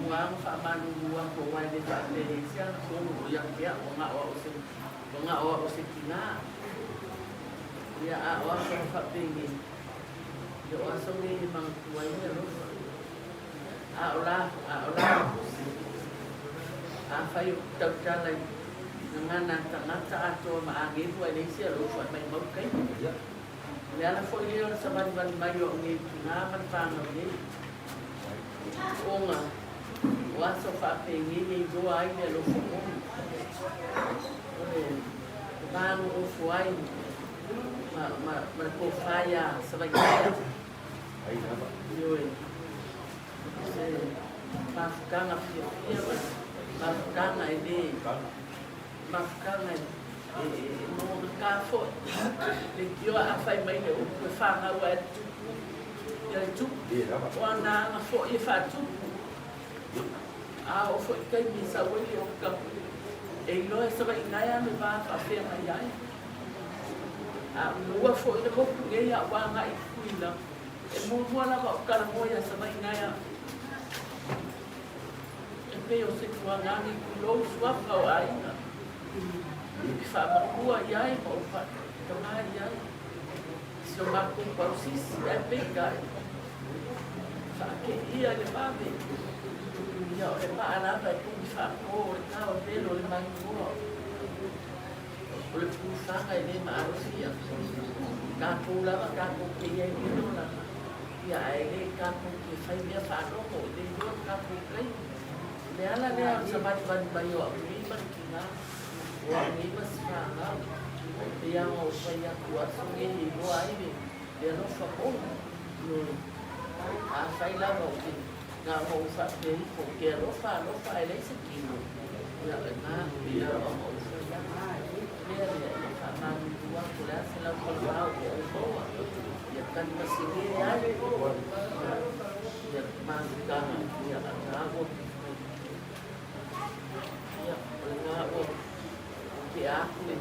muamua lava ona faamalulu atu aua e le faapea e leai se agatonu o ia te au ua na o au o se ua na o au o se tinā. Ia a o aso faapenei, ia o aso nei e manatua ai le alofa. A o la, a o la le tusi. Afai ou te tautala i gagana a tagata atoa ma agelu ae leai se alofa e maimau taimi. O le ala foi lea o le savalivali mai o au nei tinā ma le fanau nei. Ona o aso faapenei e iloa ai le alofa moni. O le va nonofo ai ma, ma, ma le tofa iā Savaitaea. Ioe, se mafutaga fiafia ma mafutaga e le mafutaga e e maugata foi. Leitioa a fai mai le upu e fanau ae le tupu ia le tupu. O ana aga foi e faatupu. A oo foi i taimi e sau ai le oka e iloa e Savaii-gaea le va faafeagai ai. A ua foi le moku nei a ua agai i Tutuila, e muamua lava ou talanoa iā Savaii-gaea. E pei o se tuagani tulou suafa o aiga i faamatua i ai ma ou faatamā i ai i si o matou pausisi, ae peitai, faakeia i le vave, ia o le maa lava e togi faatō o le tao e velo le maimoa. O le pulufaga e le maalofia. Tatou lava tatou te i ai i le olaga, ia ae le tatou te fai mea faalogo, e le iloa le tatou taimi. O le ala lea o le savalivali mai o au nei ma le tina, o au nei ma si fanau. E pei lava ona ou fai atu aso nei e iloa ai le alofa moni. Ioe. Afai lava ou te na ona ou faapea ifo, ou te alofa alofa ae leai se tino, ia o lena pei lava ona ou fai atu. Lea lea, ia faamalulu atu, o le a se lau falavao ua ou maua, ia talimasege ai, ia mafutaga, ia ataua. Ia, o lena ua tea atu le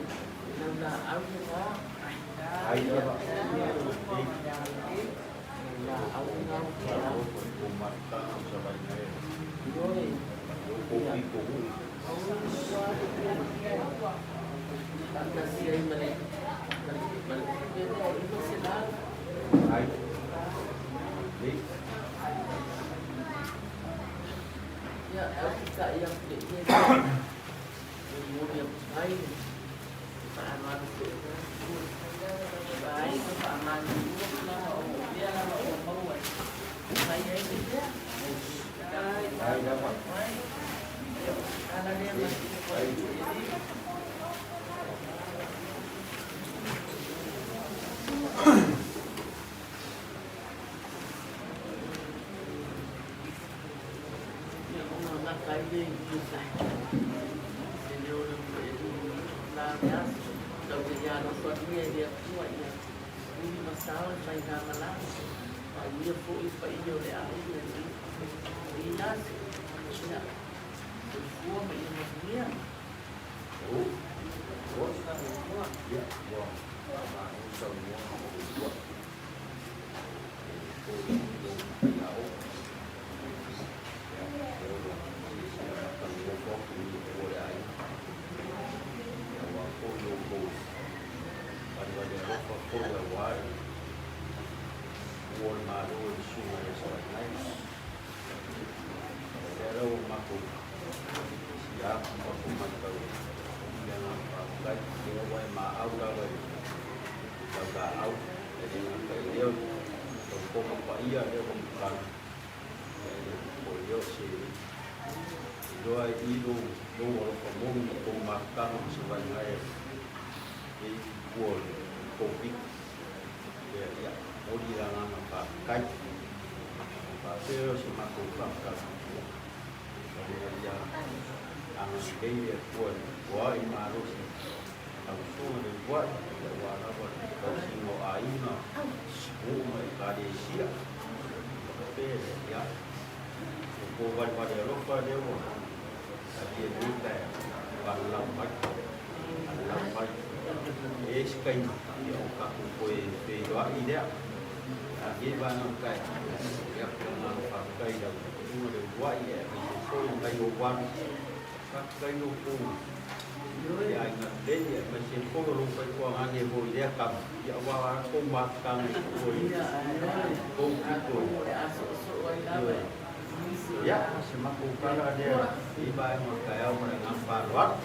laulaau lena. Ia, Lenei vaega o le taeao, ia, pe o le agaga faafetai i lau Susuga le uluai aemaise foi o nai ou alu. Faafetai i lo outou aiga lelei aemaise foi o lou faitoagane foi i lea tama, ia aua a outou mafutaga i tua i outou pito i. Ia, o se matou tala lea i lenei vaega o le taeao ma le agaga faaaloalo.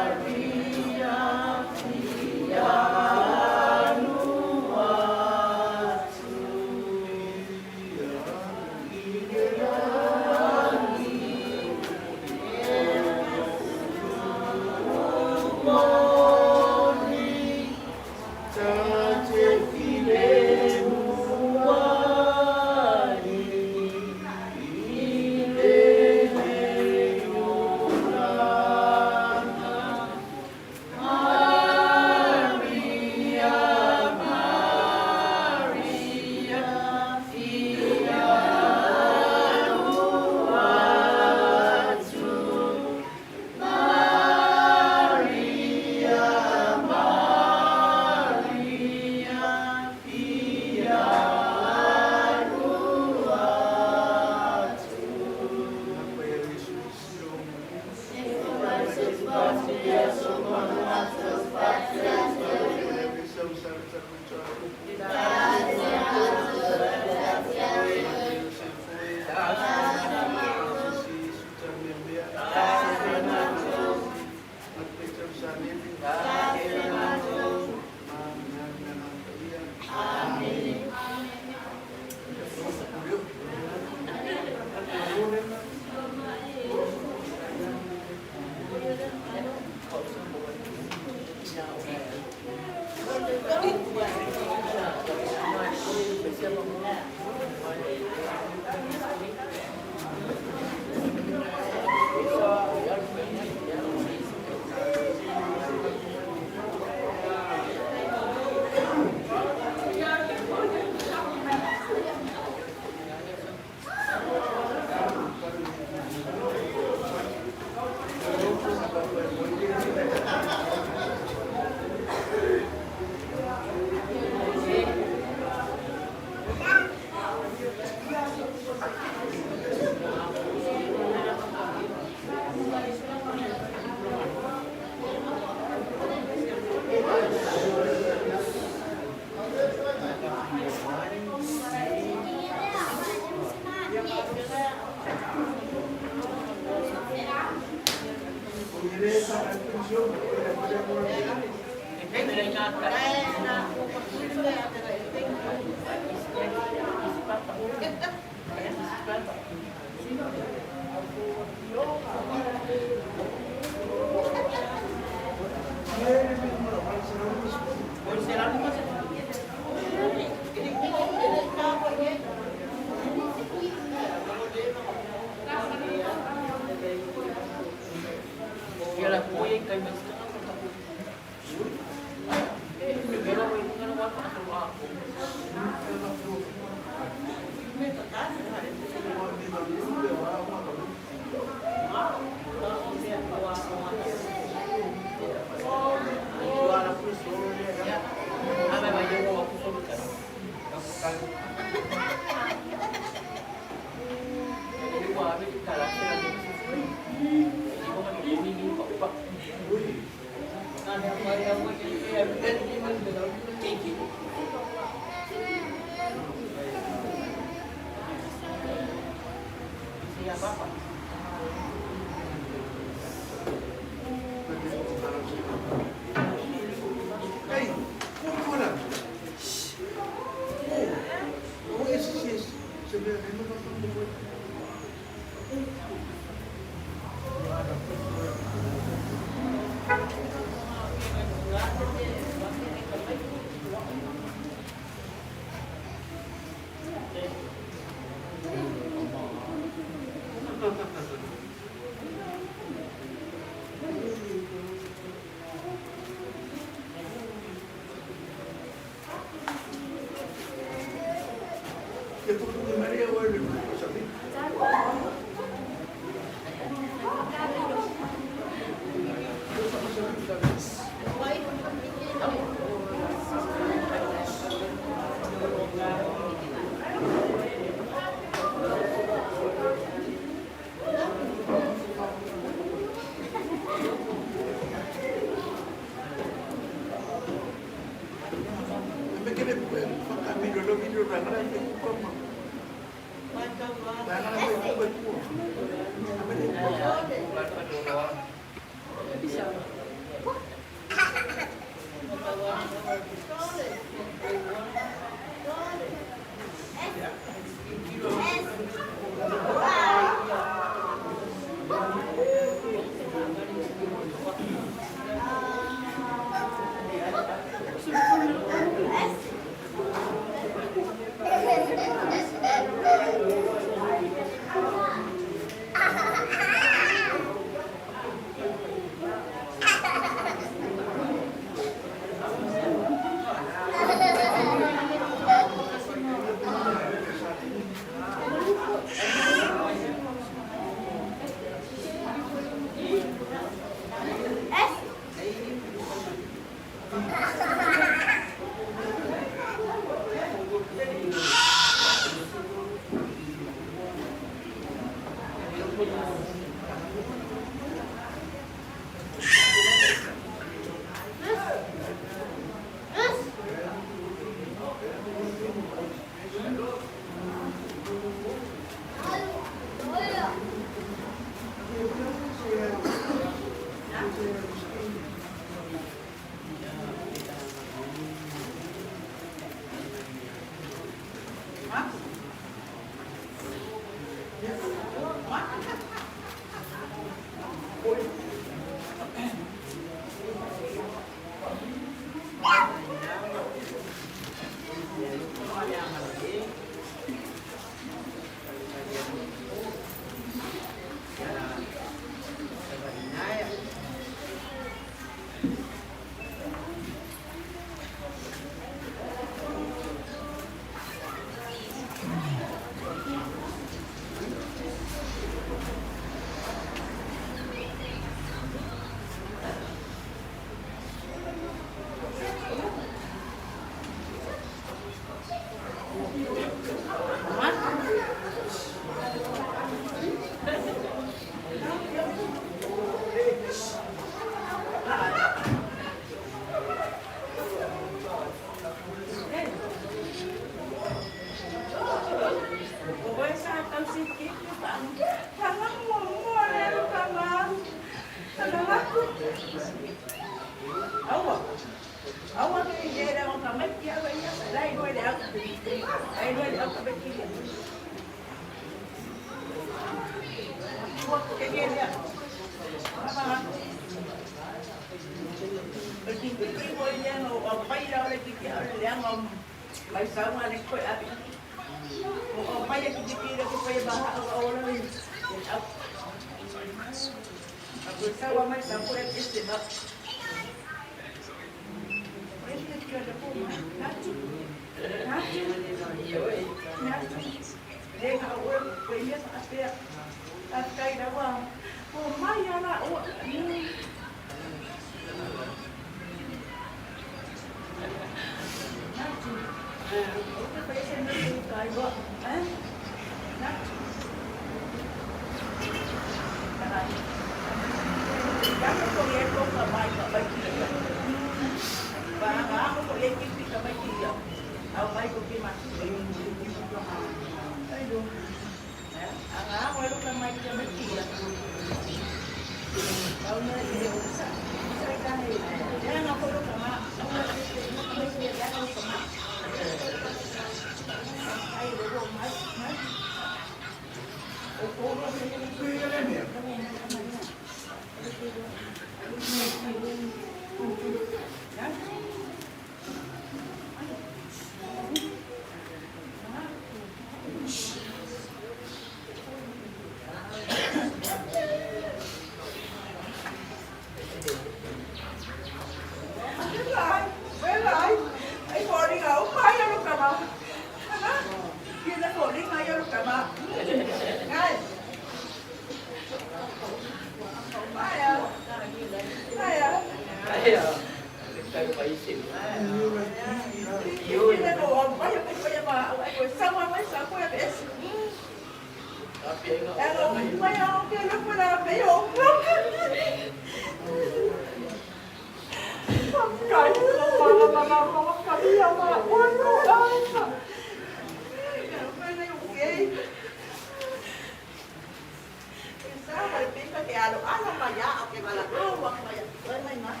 alo ala mai a o ke vala au a mai oi mai mai.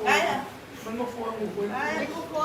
Ai. Ai ko ko.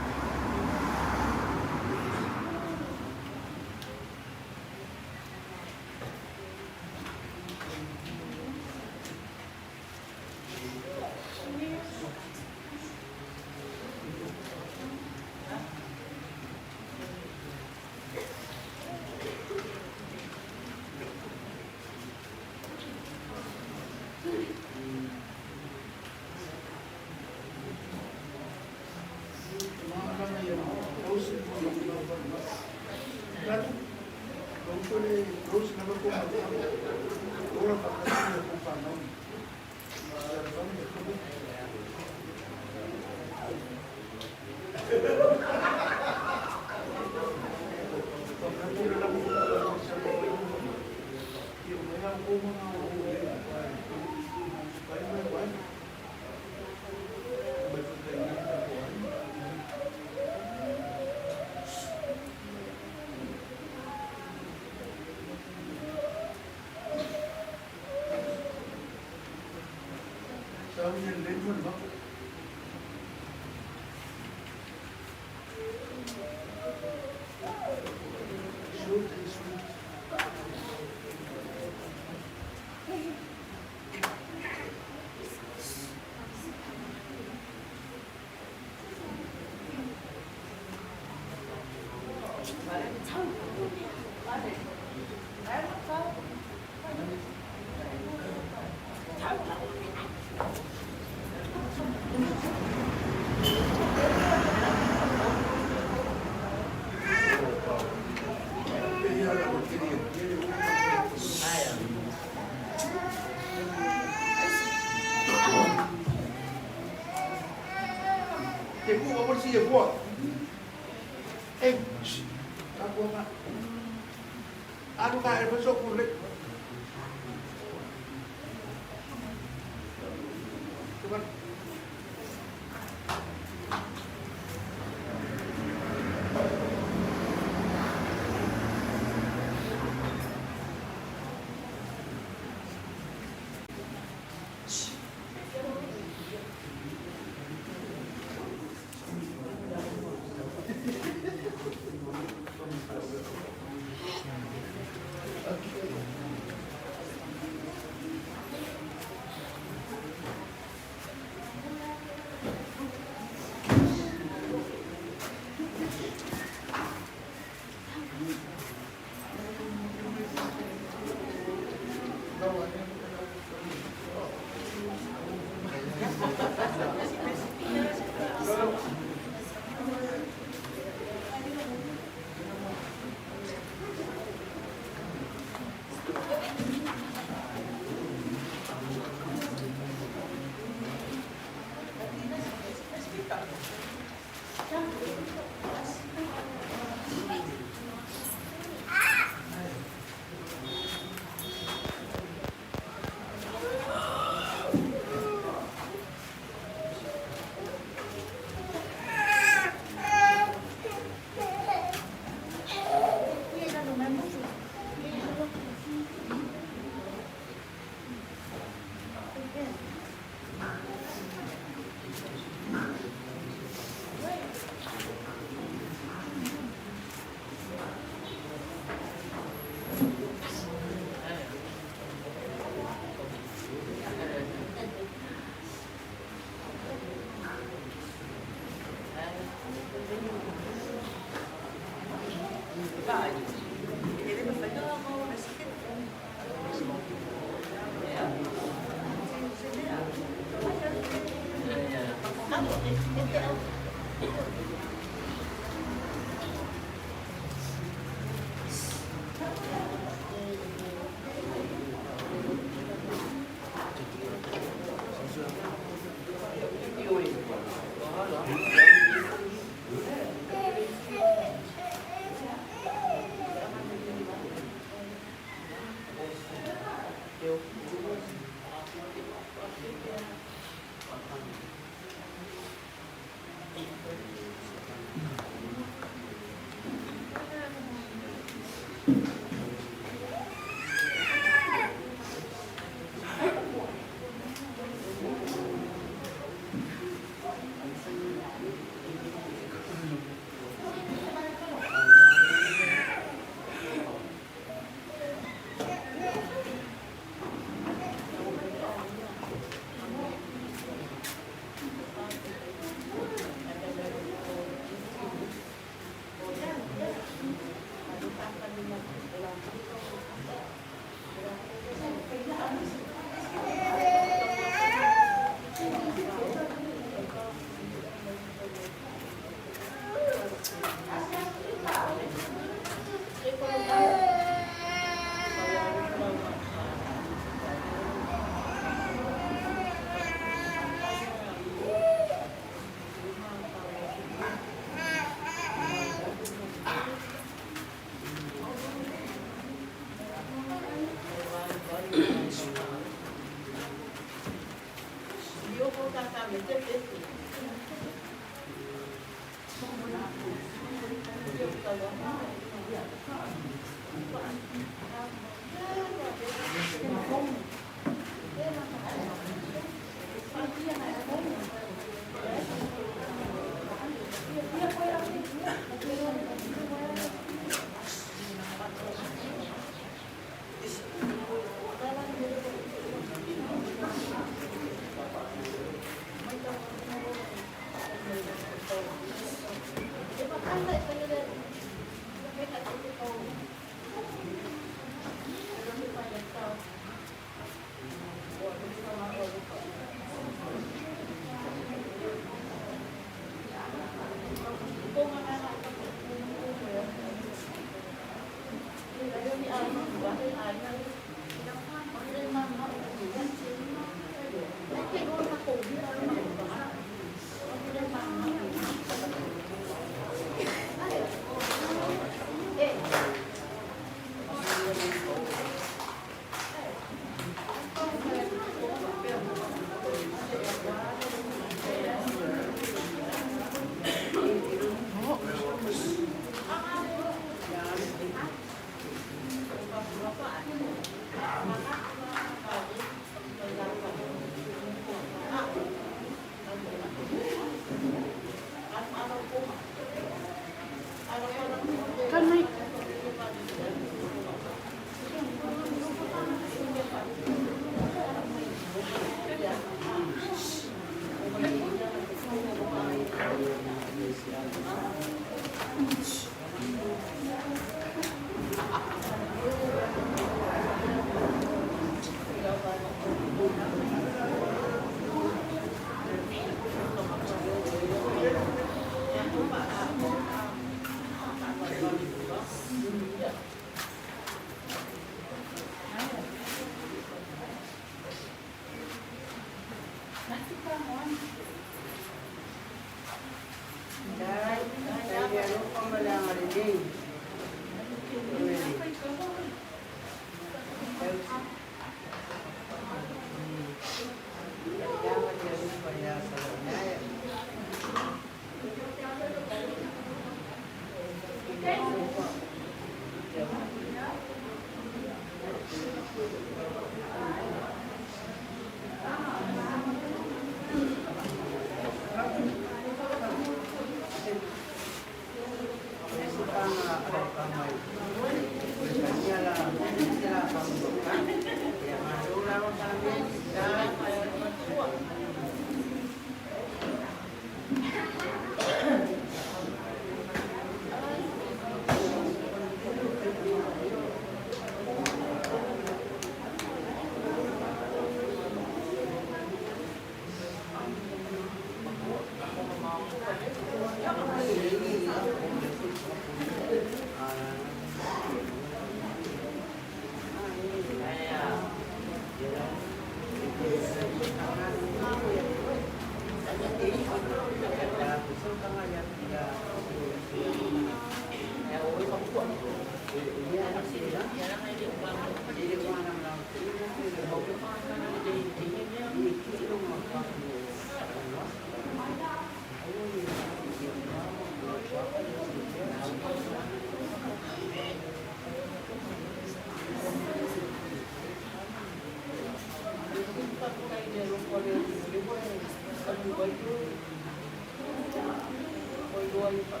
Thank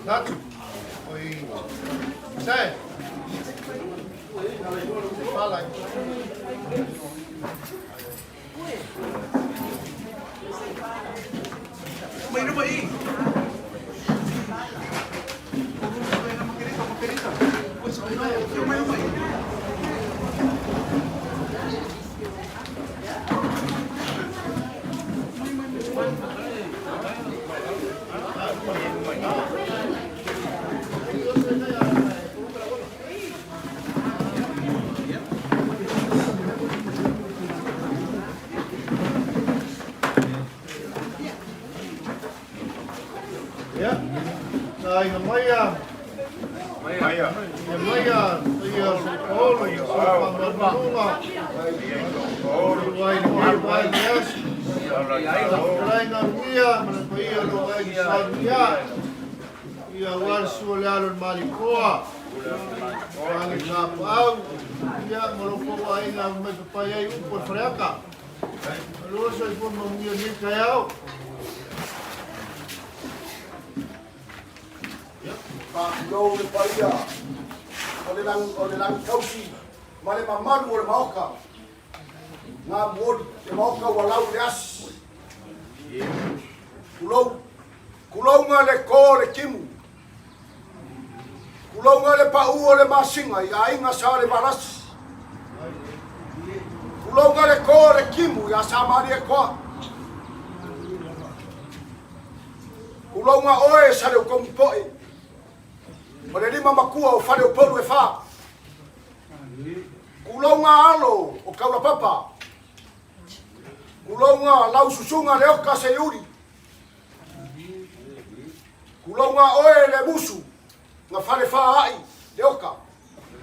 Natu. Oi. Sai. Fala. Mai numa i. Ia. Na aiga mai a. Ia mai a ia Olo, ia Faamanuga. Olo ai le vai le asi. Fetalaiga Ruia ma le paia o lo aiga sa Ruia. Ia aua le sua le alo i le Malikoa. Age tapaau. Ia ma lo kou aiga mai papai ai upu o le Faleata. Aloa soifua manuia i lenei taeao. Faatulou le paia o le lagi, o le lagi tausi ma le mamalu o le maoka. Ngā muoli, le maoka ua lau le asi. Tulou, tulouga le kō o le timu. Tulouga le paʻū o le masinga i aiga sa le Valasi. Tulouga le kō o le timu iā Samalietoa. Tulouga oe e Saleutogipoe, o le lima matua o Faleupolu e fa. Tulouga alo o Taulapapa. Tulouga lau susuga Leoka Seiuli. Tulouga oe le musu na Falefaai Leoka.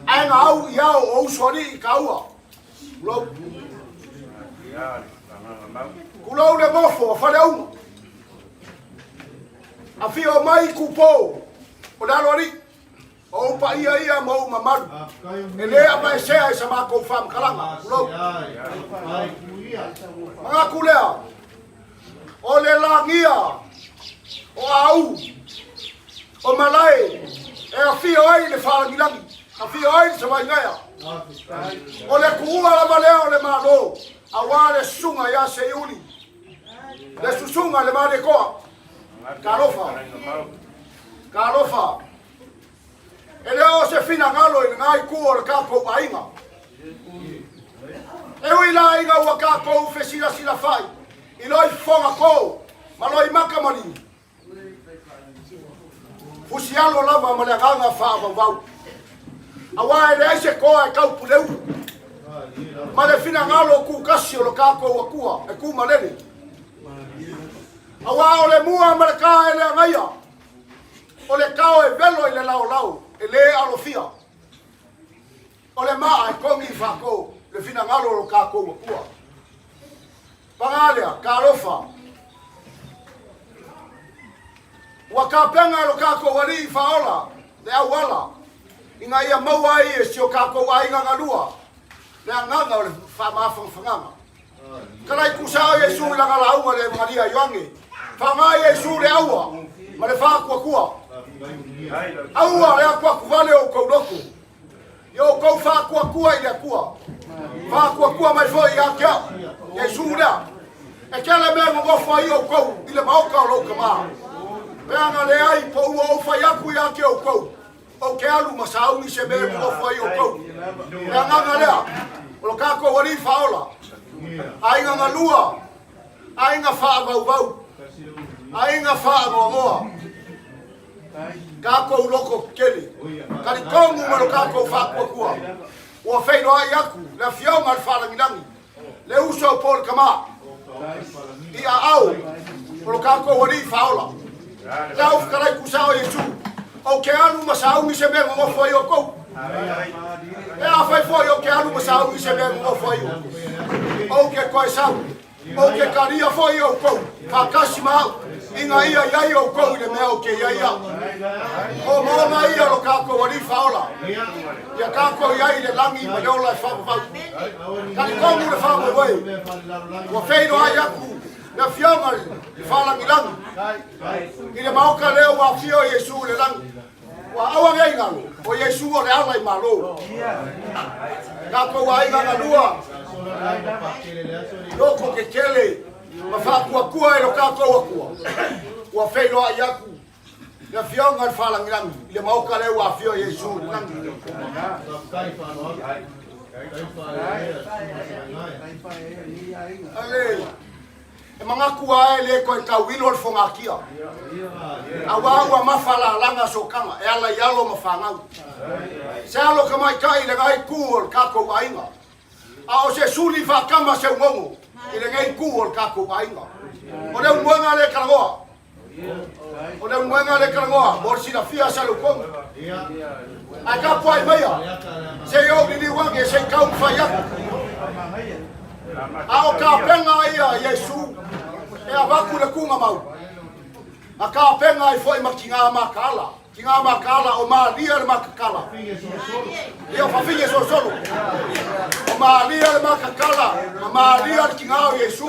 Ae na au i ao o Usoalii i Kaua. Tulou. Tulou le nofo a Faleauga. Afio mai Kupo o le aloalii. O ou paia ia ma ou mamalu. E le avaesea i sa matou faamatalaga. Tulou. Manatu lea, o le lagia o au o malae e afio ai le faalagilagi, afio ai le savaigaea. O le tuua lava lea o le Malo, aua le susuga ia Seiuli, le susuga i le Malietoa. Talofa, talofa. E le o se finagalo i lena itu o le tatou aiga. E ui la ina ua tatou fesilasilafai i loi fofoga to ma loi maka maliu, fusialo lava ma le agaga faavauvau, aua e leai se toa e taupuleulu ma le finagalo tutasi o lo tatou Atua e tumalele. Aua o le mua ma le ka e le agaia, O le kao e velo i le laolao e lē alofia. O le maa e kogi i faakou le finagalo o lo kakou Akua. Paga lea, talofa. Ua tapena e lo kakou Alii Faaola le auala ina ia maua ai e si o kakou aiga galua le agaga o le faamafagafagaga. Kalai kusao Iesu i lana lauga le Evagalia a Ioane. Faga Iesu le aua. Ma le faakuakua. Aua le akuaku vale o outou loto. Ia outou faakuakua i le Atua. Faakuakua mai foi ia te au. Iesu lea. E tele mea e nonofo ai outou i le maota o lou Tama. Pe ana leai po ua ou fai atu ia te outou, ou te alu ma sauni se mea e nonofo ai outou. Le agaga lea, o lo tatou Alii Faaola, aiga galua, aiga faavauvau, aiga faanoanoa, tatou loto tetele, talitonu ma lo tatou faatuatua, ua feiloai atu le Afioga i le Faalagilagi, le uso po o le tama, i aao o lo tatou Alii Faaola. Le au fetalai tusao Iesu, ou te alu ma sauni se mea nonofo ai outou. Pe afai foi ou te alu ma sauni se mea nonofo ai outou, ou te toe sau. Ou te talia foi outou faatasi ma au, ina ia i ai outou i le mea ou te i ai au. O maona ia lo tatou Alii Faaola, ia tatou i ai i le lagi ma le ola e faavavau. Talitonu le faamoemoe, ua feiloai atu le Afioga i le Faalagilagi i le maota lea ua afio Iesu i le lagi. Ua aua nei galo, o Iesu o le ala i Malo. Tatou aiga galua, loko tetele ma faakuakua e lo tatou Atua, ua feiloai atu le Afioga i le Faalagilagi i le maota lea ua afio Iesu i le lagi. Ale. E manatu lava e le toe tauilo le fogatia, aua ua mafa lalaga sokaga e ala i alo ma fanau. Se alo tamaitai i lena itu o le tatou aiga, a o se suli faatama seugogo i lenei itu o le tatou aiga. O le umuega le talanoa, o le umuega le talanoa mo le silafia sa leukoga. Ae tapuai maia, se i ou liliu ane se i taumafai atu. A o tapena ia Iesu e avatu le tugamau, na tapena ai foi ma tina mataala, tina mataala o Maria le matatala. Ia o fafine solosolo. O Maria le matatala ma Maria le tina o Iesu.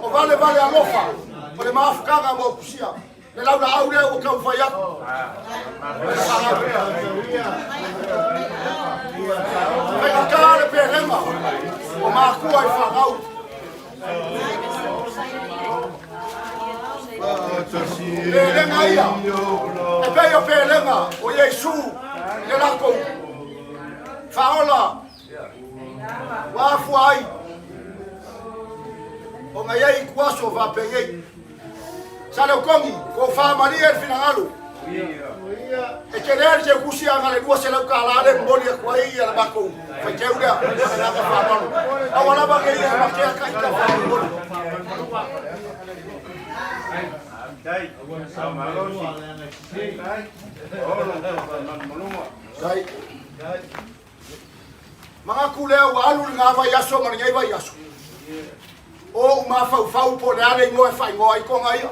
O valevale alofa o le mafutaga mo kusia. Le laulaau lea ua taumafai atu. Faigata le pelega o makua i fanau. Pelega ia, e pei o pelega o Iesu i le latou faaola ua afua ai ona i ai ituaso faapenei. Saleokogi, ko faamalie le finagalo. E tele le teutusi ana le $200 le momoli atu ai ia le matou faiteu lea. Ma le agaga faaaloalo. Aua lava ne i e matea ka ita faamolemole. Dai. Manatu lea ua alu lena vaiaso ma lenei vaiaso. O ou mafaufau po o le a le igoa e faaigoa ai toga ia.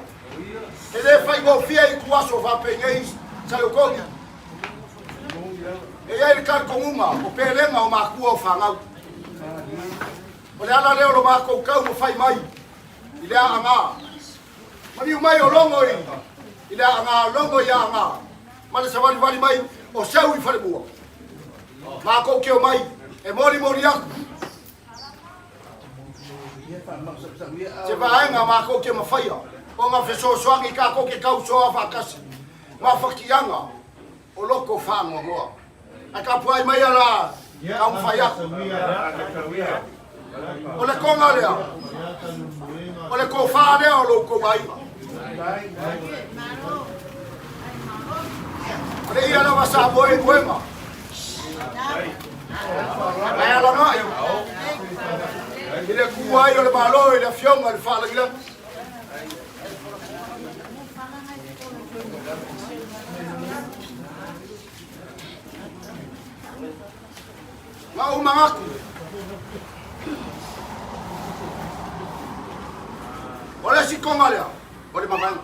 E le faigofie i ituaso faapenei Saleokogi. E i ai le talitonuga o pelega o matua o fanau. O le ala lea o lo matou taumafai mai i le aaga. Maliu mai o logo i le aaga, logo i aaga. Ma le savalivali mai o seu i falemua. Matou te omai e molimoli atu se vaega matou te mafaia ona fesoasoani tatou te tausoa faatasi ma fatiaga o loto faanoanoa. Ae tapuai maia la taumafai atu. O le toga lea, o le tofa lea o lo outou aiga. O le ia lava sa moe i moega. Ae alagai i le ku ai o le Malo i le Afioga i le Faalagilagi. Ma ou manatu, o le isi toga lea, o le mavaega.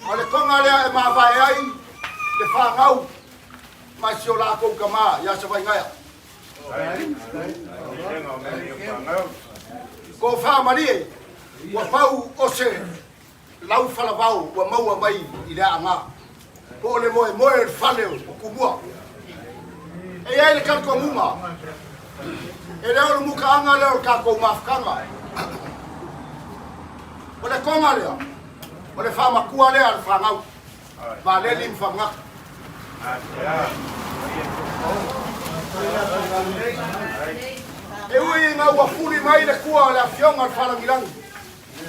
O le toga lea e mavae ai le fanau mai si o latou tama ia Savaigaea. Ko whaamarie, ua pau o se. lau falavao ua maua mai i le aaga, po o le moemoe o le fale o Tumua. E i ai le talitonuga, e le o le mutaaga lea o le tatou mafutaga. O le toga lea, o le faamatua lea a le fanau, Valeli ma Faamagata. E ui ina ua fuli mai le tua o le Afioga o le Faalagilagi,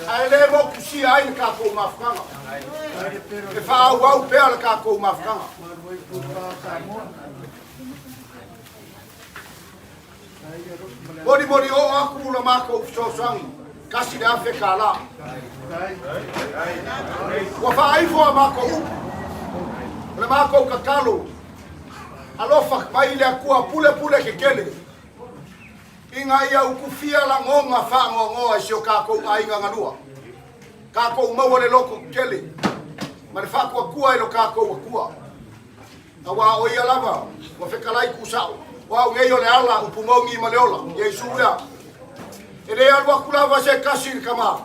ae le motusia ai le tatou mafutaga. E faaauau pea le tatou mafutaga. Molimoli oo aku la matou fesoasoani, $1,000. Ua faaifo a matou upu, o le matou tatalo, alofa mai le Atua pulepule tetele, ina ia utufia lagona faanoanoa i si o tatou aiga galua, tatou maua le loto tetele ma le faatuatua i lo tatou Atua. Aua o ia lava ua fetalai tuusao, o au nei o le ala, upu moni ma le ola, Iesu lea. E le alu atu lava se tasi i le Tama,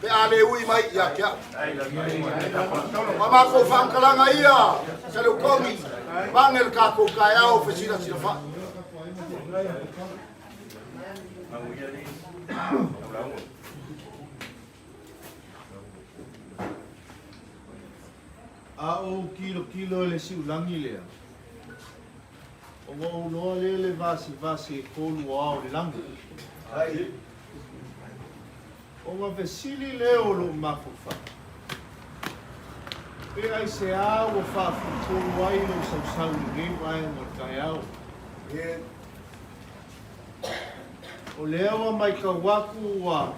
pe a le ui mai ia te au. O a matou faamatalaga ia, Saleutogi, vane le tatou taeao fesilasilafai. A ou kilokilo i le siulagi lea, ona ou loa lea le vasevase e kolu o ao o le lagi. Ona fesili lea o lou mafaufau, Pe aisea ua faafulufulu ai lou sausau i lenei vaega o le taeao? O lea ua maitau atu ua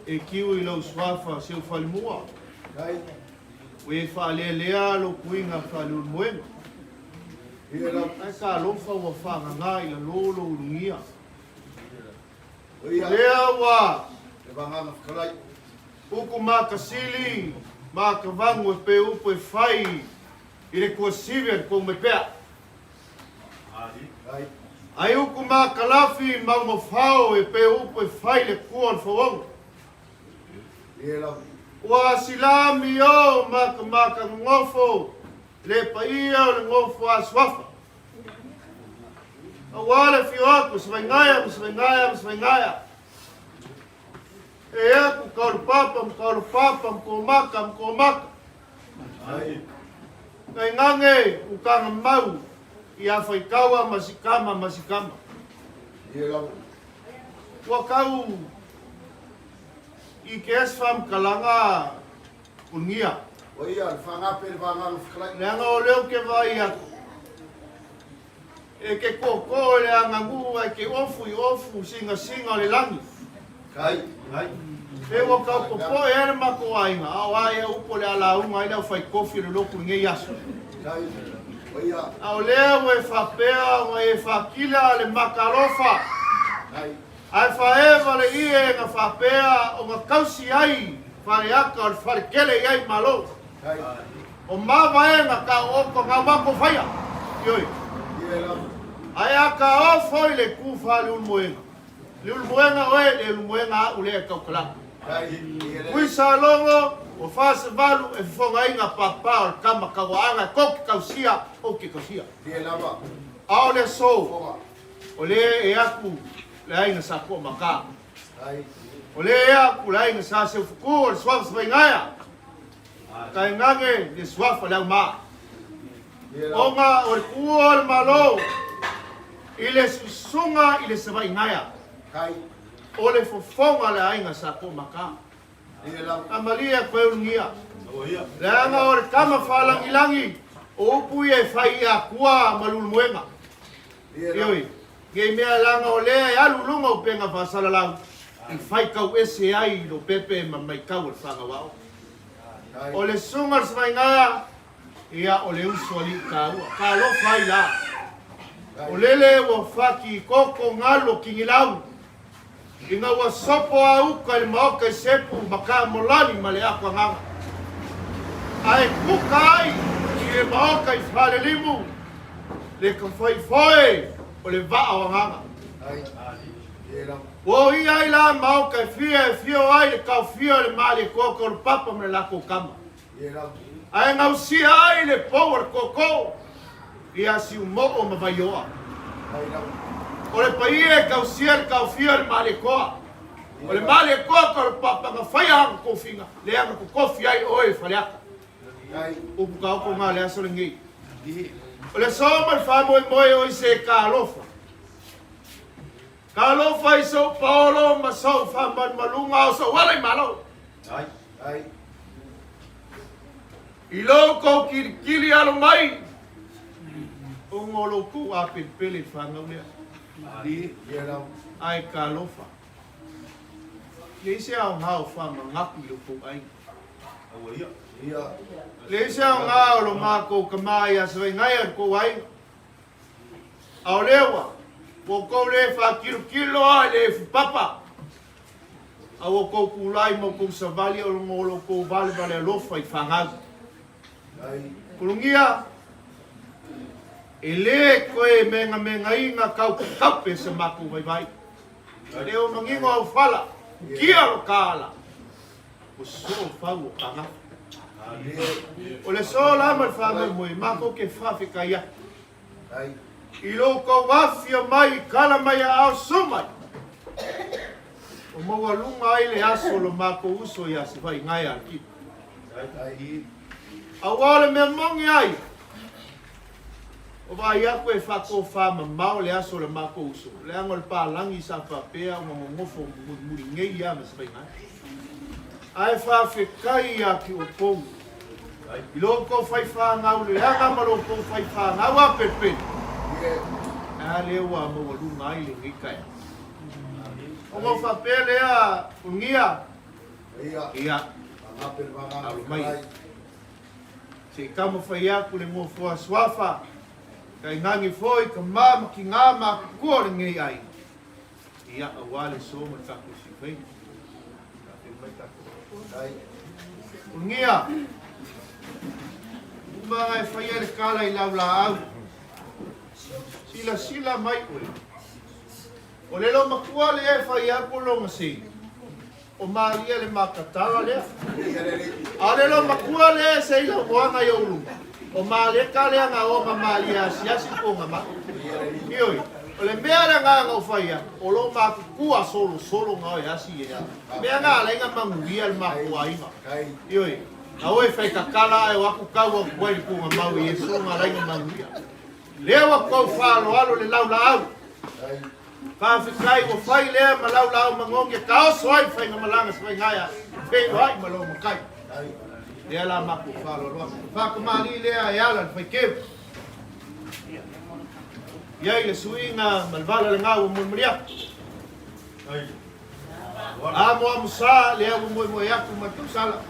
E kiu i lou suafa Seufalimua, ua e faalealea lou puiga faaleulumoega. Ae talofa ua faagaga i lalo lou ulugia. O lea ua upu makasili makavagu e pei upu e fai i le tuasivi a le Toumepea. Ai upu makalafi maugafao e pei upu e fai le tua o le fauono. Ua silami o makamaka nonofo le paia o le nofo a suafa. Aua le afio atu o Savainaea ma Savainaea ma Savainaea. E aku kaulupapa ma kaulupapa ma komaka ma komaka. Tainane ukaga mau ia Faikaua ma Sikama ma Sikama. Ua kau i ke as faamatalaga ulugia. Leaga o lea ou te vaai atu, e ke tootoo i le aganuu ae ke ofu i ofu singasinga o le lagi. Pe ua tau popoe ai le matou aiga, a o a ea upu o le a lauga ai le aufaitofi o le lotu i lenei aso. A o lea ua e faapea ona e faatila le mata alofa, ae faaeva le ie na faapea ona tausi ai faleata o le faletele i ai Malo. O mavaega taooto na matou faia, ioe. Ae a taofo i le tu faaleulumoega, le ulumoega oe, le ulumoega a'u lea e tautalaga. Ui Salogo, ua fasevalu e fofogaina papa o le tama tauaaga e tou te tausia, ou te tausia. A o le aso, o lea e aku le aiga sa Toamata. O lea e aku le aiga sa Seufuku o le suafa Savainaea. Tainane le suafa le auma. Ona o le tuua o le Malo i le susuga i le Savainaea, o le fofoga le aiga sa Toamata. Amalia koe ulugia. Leaga o le tama faalagilagi o upu ia e fai i Atua ma Lulumoega. Ioe, nei mea leaga o lea e alu i luga o upega faasalalau i faitau ese ai lo pepe ma maitau o le fanau aoga. O le susuga o le Savainaea, ia o le uso alii taua. Talofa ai la. O lele ua fati koko galu o Kinilau, ina ua sopo a uka i le maota i Sepu ma Kamolani ma le Ako Agaga. Ae kuka ai i le maota i Falelimu le tafaifoe o le vaa o Agaga. Ua oia ai la maota e fia e fio ai le taofia o le Malietoa Taulapapa ma le latou tama. Ae gausia ai le pou a le tootoo ia Siumoo ma Vaioa. O le paia e tausia le taofia o le Malietoa. O le Malietoa Taulapapa na faia ana tofiga lea na totofi ai oe i Faleata. Upu taoto na le aso lenei. O le aso ma le faamoemoe o i se talofa. Talofa i sou paolo ma sou faamalumaluga o sou ala i Malo. I lo kou kilikili alo mai, ona o lo kou apelipele i fanau lea. Ae talofa. Leai se aoga o faamanatu i lo kou aiga. Leai se aoga o lo makou kama ia Savaigaia i lo kou aiga. A o lea ua outou le faakilokilo a i le efupapa, a ua outou tulai ma outou savali ona o lo outou valevale alofa i fanau. Pulugia, e le toe megamengaina kaupekaupe se matou vaivai. E le o manino au fala, ukia lo kala, ua soo fau o kagafa. O le aso la ma le faamoemoe, matou te faafetai atu i lo outou afifio mai i kala mai aao su mai, ua maualuga ai le aso o lo matou uso ia Sivaigae Alakino. Aua o le mea moni ai, o vaai atu e faatofamamao le aso o le matou uso, leaga o le palagi sa faapea ona nonofo mulimuli nei lava ma Sivaigae. Ae faafetai ia te outou i lo outou faifāgau leaga ma lo outou faifāgau apelepele, a lea ua maualuga ai lenei taeao. Ona ou faapea lea, Ulugia, ia, alo mai, se i taumafai atu le nofoa suafa, tainane foi tama ma tinā matutua o lenei aiga, Ia, aua le aso ma le tatou siufaiga. Faafetai mai tatou. Ulugia, uma ona e faia le tala i lau laau. Silasila mai oe. O le loomatua lea e fai atu lona sei, o Maria le makatala lea. A o le loomatua lea e sei laumoana i ou luma, o Maleka lea na o ma Maria asiasi po na ma. Ioe, o le mea lena na ou fai atu, o lo matutua solosolo na oe asi e a. Mea na ala ai na manuia le matou aiga. Ioe, na oe fai kakala ae o aku tau atu ai le tuugamau i Iesu na ala ai na manuia. Lea ua tou faaaloalo le laulaau. Faafetai ua fai lea ma laulaau manogi e taoso ai le faigamalaga Sivaigaea feiloai ma lou matai. Lea la matou faaaloalo atu. Faatamalii lea e ala le faiteu. Iai le suiga ma le vala lena ua molimoli atu. Amoamo sa lea ua moemoe atu ma le tausala.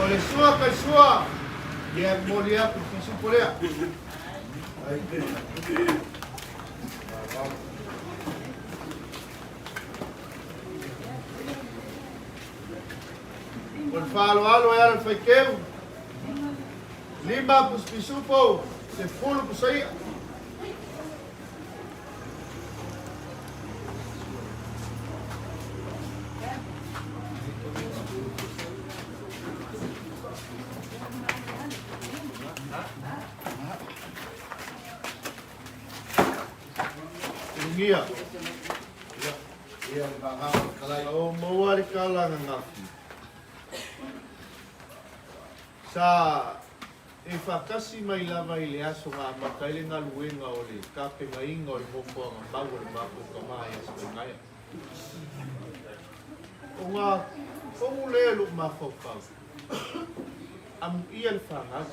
O le sua kai sua, lea momoli atu le pisupo lea. O le faaaloalo e ala le faiteu, lima pusipisupo, 10 pusaia. Ulugia. O maua le kala nganafi. Sa E faatasi mai lava i le aso na amata ai le galuega o le tapenaina o le nofoaga mau a le matou tama ia Sivaigaea. Ona fogu lea i lou mafaufau, amuia le fanau.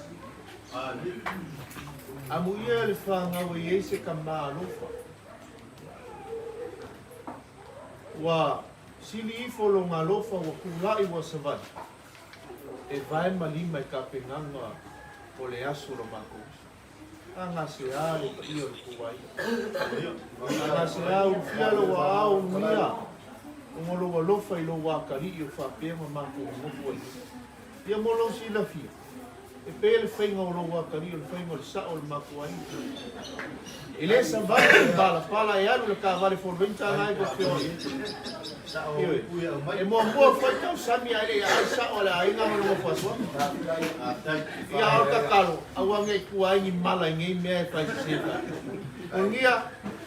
Amuia le fanau e i ai se tama alofa. Ua sili ifo lona alofa ua tulai ua savali. E vae ma lima i tapenaga o le aso o lo matou uso. A gasea le paia o le tou aiga. A gasea ulufia lou aao ulugia ona o lou alofa i lou atalii o faapea ma matou nonofo ai nei. Ia mo lou silafia, E pei le faiga o lou atalii o le faiga o le sao o le matou aiga. E le savali le palapala e alu i le taavale Ford Ranger la e tou feoai ai. Ioe. E muamua foi tausami ae le i aai sao a le aiga ma le nofo asuafa. Ia a o le tatalo, aua ne i tua ai ni mala i nei mea e fai sese tatou. Ulugia,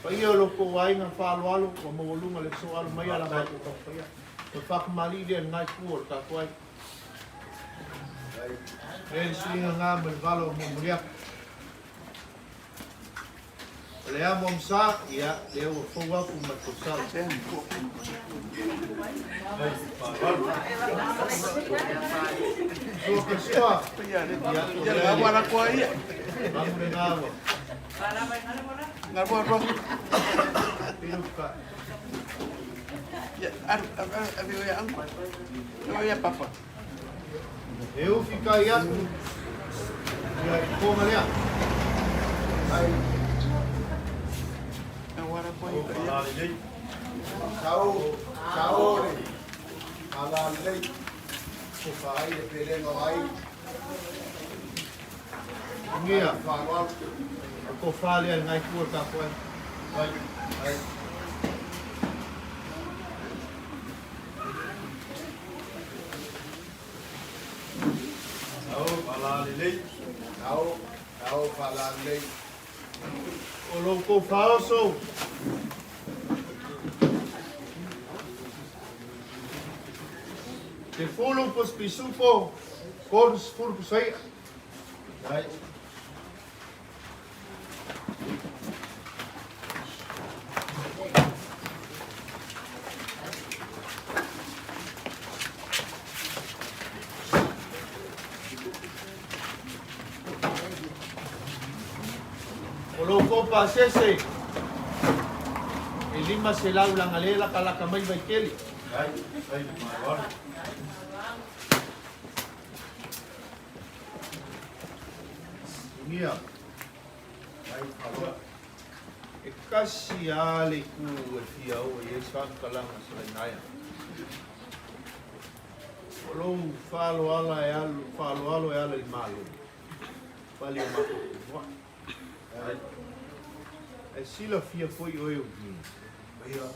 paia o lo outou aiga faaaloalo ua maualuga le soalo mai a la matou taumafai atu. O le faatamalii lea i lena itu o le tatou aiga. E le suiga na ma le vala o momoli atu. O le amo amsa, ia, lea ua fou atu ma le tausala. Sua ka sua, ia, o lea Mamu le ngā ua. Pilo ka. E ufi kai atu ia i konga lea. Sao, sao le ala lelei ko whaai le pelenga o ai. Ngia, Whaaloalo. o ko whalea i ngai kua tātou ai. Ai, ai. Sao, faalalelei. Sao, sao faalalelei. O lou tou faaoso. 10 pos pisupo, 30 pusaia. Ai. O lou tou pasese, e 500 lagalea lakalaka mai Vaitele. Ai, ai, faaaloalo. Ugia. Ai, faaaloalo. E kasi a le itu e fia oo i ai se faamatalaga salainaia. O lou faaaloala e alu, faaaloalo e ala i le Malo, pale o matou tumuai. Ae silafia foi oe Ugia,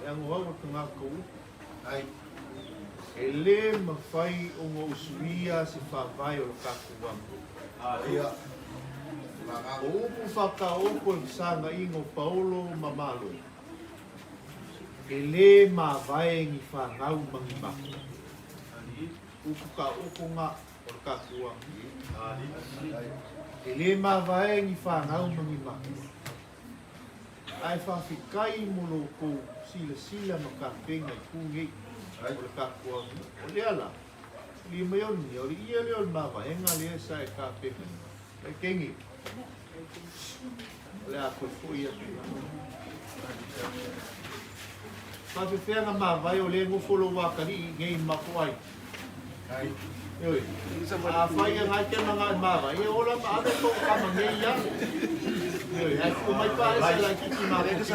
e agoago le tagata o upu. E lē mafai ona usuia se faavae o le tatou aganuu. O upu faataoto e fesagaina o Paolo ma Malo, e lē mavae ni fanau ma ni matua. Upu taotoga o le tatou aganuu. E lē mavae ni fanau ma ni matua. Ae faafetai mo lo outou silasila ma tapena i tu nei o le tatou aganuu. O lea la, li mai o nia, o le ia lea o le mavaega lea sa e tapenaina. E kengi, o le a toe foi atu i lalo. Faafefea mavae o lea e nofo lou atalii nei i matou aiga. Ioe, afai e ngai te manga i mavae, ia ola ma ave tou tama nei ia. Ioe, ae tuu mai pa ese laitiiti matou te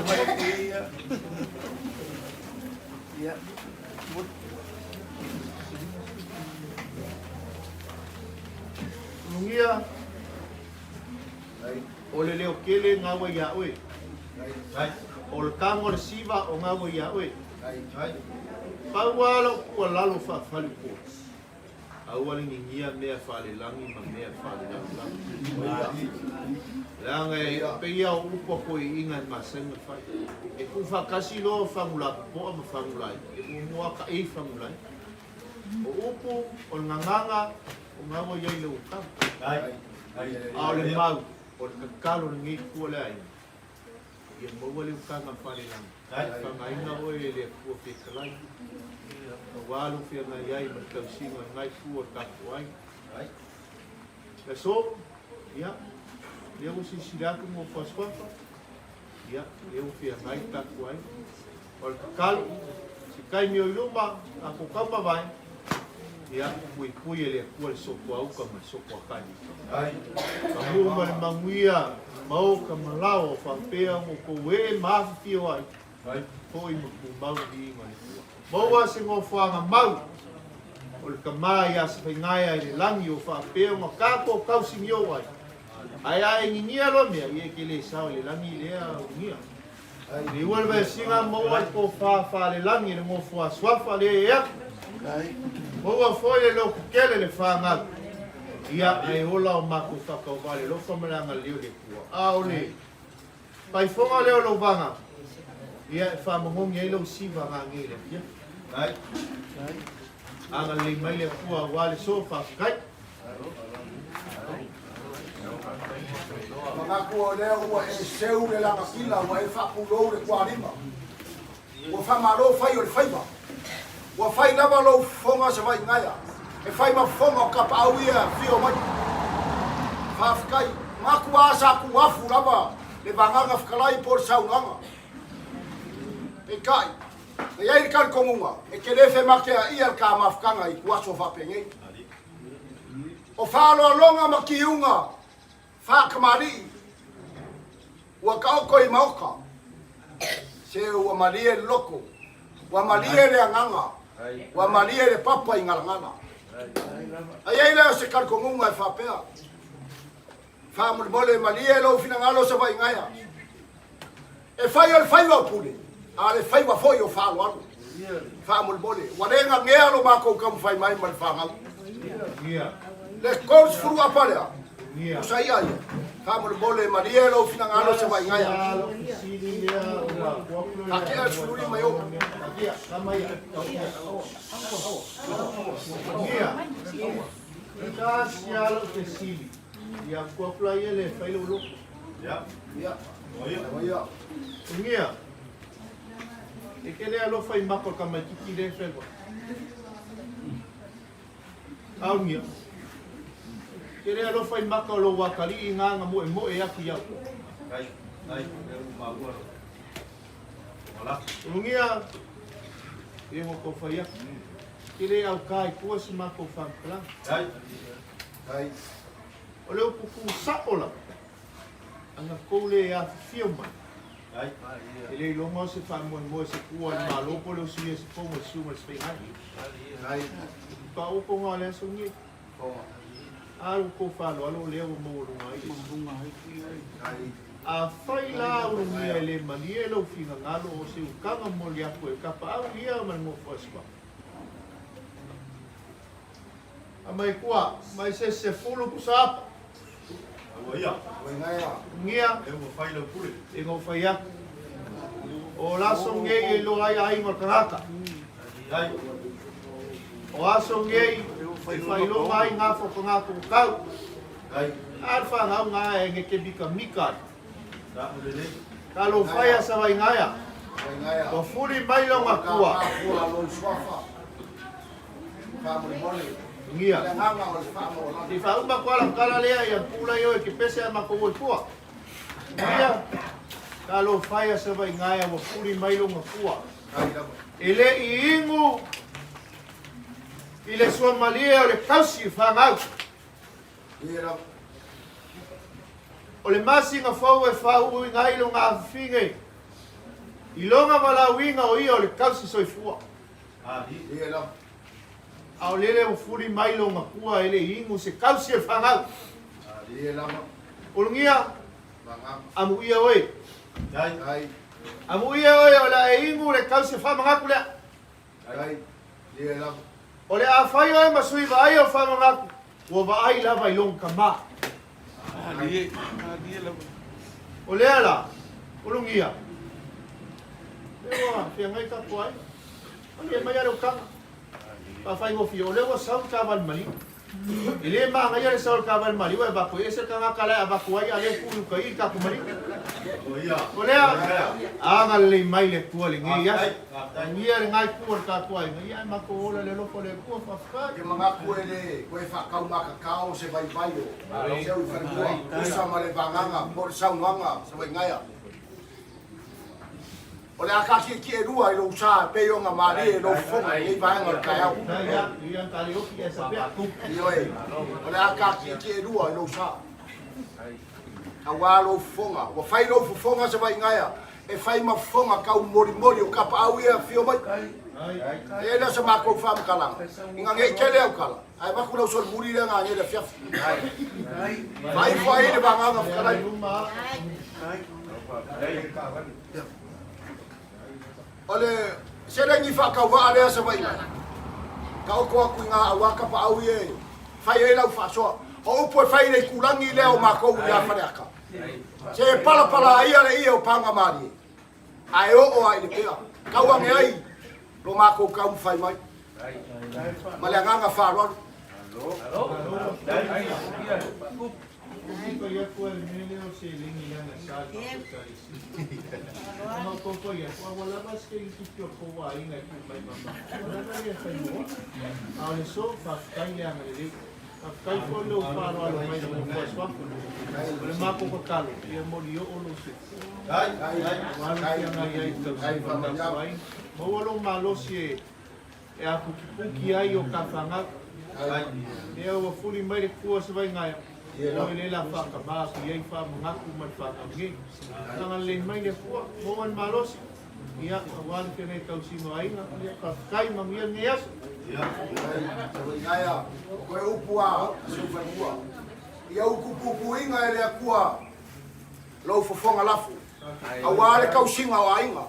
Ulugia, o le leo tele gaua iā oe. O le tago o le siva o gaua iā oe. Pau lava lau tuualalo faafaliupolu, aua le gigia mea faalelagi ma mea faalelalolagi. Leaga e pei lava o upu a toeaiina e masani ona fai. E tuufaatasi loa fagu lapopoa ma fagu laiti, e muamua lava taei fagu laiti. O upu, o le gagaga, o gaua i ai le utala. A o le mau, o le tatalo i lenei itu o le aiga, ia maua le utaga faalelagi. Faagaina oe e le Atua fetalai, aua lou feagai ai ma le tausiga o lena itu o le tatou aiga. Le aso, ia, lea ua silasila atu mo Fasuafa, ia, lea ua feagai le tatou aiga. O le tatalo, se taimi o i luma, tatou taumavae, ia, puipui e le Atua le soto a uka ma le soto a tai. Pagū ma le manuia, maoka ma lao o faapea ona outou ee ma afifio ai, foi ma tumau le viiga o le Atua. Maua se nofoaga mau. O le Tama ia Sefaigaea i le lagi o faapea ona tatou tausigiou ai. Ae a e gigia loa mea, ia e te le sao i le lagi lea ugia. Liua le vesiga maua le tofa faalelagi i le nofo a suafa lea e aku. Maua foi le lotu tele le fanau. Ia, ae ola o matou faatauva le alofa ma le agalelei o le Atua. A o le paifoga lea o lou vaga, ia e faamagogi ai lou siva gagei i le afiafi. Agalelei mai le Atua aua le so, faafetai. Manatu o lea ua e seu le lagatila, ua e faapulou le tualima. Ua faamalo fai o le faiva. Ua fai lava lou fofoga Savaiigaea, e fai ma fofoga o tapaau ia e afio mai. Faafetai. Manatu a sa tuafu lava le vagaga fetalai po o le saunoaga. Peitai, na i ai le talitonuga e te le femateaia le ta mafutaga i tuaso faapenei. O faaaloaloga ma tiuga faatamalii ua taoto i maota, se ua malie le loto, ua malie le agaga, ua malie le papa i galagala. A i ai lea o se talitonuga e faapea, faamolemole malie lou finagalo Savaiigaea, E fai o le faiva o pule, a o le faiva foi o faaaloalo. Faamolemole, ua le gagea lo matou taumafai mai ma le fanau. Le 30 apa lea, usa ia ia. Faamolemole, malie lou finagalo se vaigaia. Atea le 15 e oo. Ia kua ia le fai lou loto. Ia. Ia. Ia. Ugia. E ke le alofa i mako ka maititi le whenua. Aungia. Ke le alofa i maka o lo wakali i ngā ngā moe moe aku iau. Kai, kai, e u maua. Wala. Ugia. E ngo ko whai aku. Ke le au kai kua si mako whampala. Kai. Kai. O le upu kūsa'o lava, ana kou le afifio mai, e le iloga o se faamoemoe se kua le Malo po o le usuia se fogo le susuga i le Sefeigai. Faaopoga o le aso nei. A lo kou faaaloalo o lea ua maualuga ai le Afai la ulugia e le malie lou finagalo o se ukaga moli aku e kapaau ia ma le nofo a Suafa. A mai kua, mai se 10 pusa apa. Ua ia. Ngia. E ua fai lau pule. E ngau fai aku. O laso ngei e loa ai ai ngol karaka. O aso ngei e whai loa ai ngā whaka ngā kau. Alfa ngau ngā e nge ke mika mika. Ka lo whai a sawai ngaia. Ua fuli mai longa kua. Ngia. Ti whauma kua la kala lea ia pula i oe ki pese a mako oi kua. Ngia. Ka lo whai a sawai ngaia ua fuli mai longa kua. E le i ingu i le suamalie o le kausi i whangau. O le masiga fou e faauuina ai lona afifine i lona valaauina o ia o le tausi soifua. A o lele ua fuli mai lona kua e le i inu se tausi o le fanau. Ulugia, amuia oe. Amuia oe o le a e inu le tausi e faamanatu lea. O le a fai oe ma sui vaai o faamanatu, ua vaai lava i lona tama. O lea la, ulugia, lea ua feagai tatou ai. Malie mai a le ukaga. Faafaigofie, o lea ua sau le taavale maliu. E le manaia le sau o le taavale maliu ae avatu ai ese le tagata la e avatu ai a o lea e tuu i uka i le tatou maliu. O lea, agalelei mai le Atua i lenei aso. Manuia lena itu o le tatou aiga, ia ae matou ola i le alofa o le Atua, faafetai. Ke manatu e le toe faataumakakao se vaivai o seu i falelua, usa ma le vagaga po o le saunoaga Savaiigaea. O le a taatietie lua i lou sa e pei ona malie i lou fofoga i lenei vaega o le taeao. Ioe, o le a taatietie lua i lou sa. Auā lou fofoga, ua fai lou fofoga Savaiigaea. e fai ma fofoga taumolimoli o tapaau ia e afio mai. E le o se matou faamatalaga, ina ne i tele au tala, ae avatu lau solomuli lea nanei i le afiafi. Faaifo ai le vagana fetalai. O le seleni faatauvaa lea Savaii, taoto atu i ina aua tapaau ia e fai ai lau faasoa. O upu e fai i le itulagi lea o matou ia Faleata, se palapala ia le ie o Paga Malie, ae oo lava i le pea. Tau ane ai lo matou taumafai mai. Ma le agaga faaaloalo. Faafetai foi lou faaaloalo mai i le Suafa. O le matou tatalo, ia molioo lou soifua. Aua le feagai ai i le tausiga o le tatou aiga. Maua lou malosi e apukipuki ai o ta fanau. Lea ua fuli mai le tua Savaigaea, o oe lea la faatama atu i ai faamanatu ma le fanau nei. Agalelei mai le Atua, maua le malosi. Ia, aua le feagai tausiga o aiga. Ia, faafetai, manuia lenei aso. Ia, Gaia, o koe upu a si ou falelua. Ia utupupuina e le Atua lou fofoga lafo, aua le tausiga o aiga.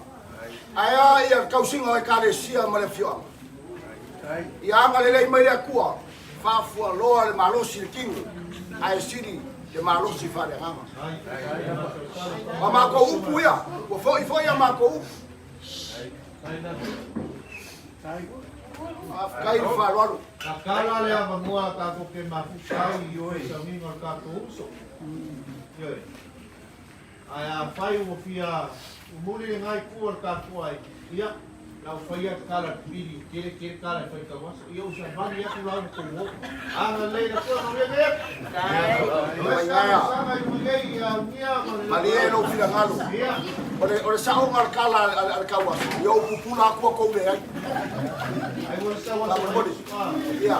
Ae a ia le tausiga o Ekalesia ma le afioaga. Ia agalelei mai le Atua, faafualoa le malosi i le tino, ae sili le malosi faaleagaga. O a matou upu ia, ua foi foi a matou upu. Faafetai le faaaloalo. Tatala le avanoa tatou te mafuta ai i oe i sauniga o le tatou uso. Ioe. Ae afai ua fia mumuli lena itu o le tatou aiga, ia, la ua fai atu tala le pili, tele tele tala e fai tau aso, ia ua savali atu la ua tou oo. Agalelei le Atua, manuia nei atu. Malie lou finagalo. O le saoga o le tala a le tau aso, ia ou pupula atu tou leai. Faamolemole. Ia.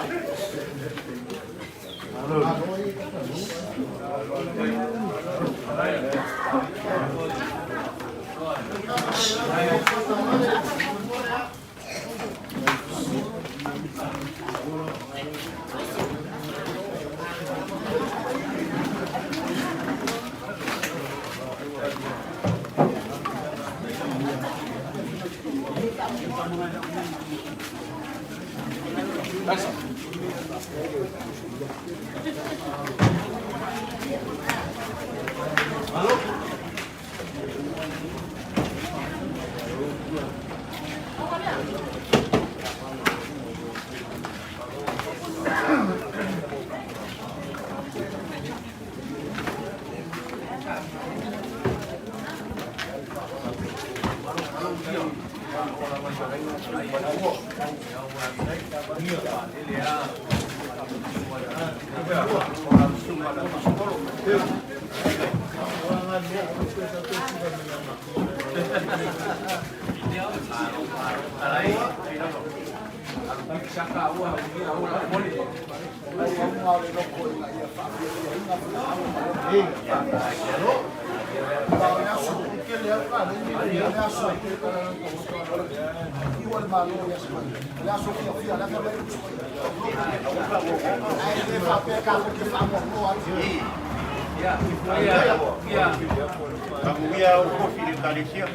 Amuia o kofi le kalesia.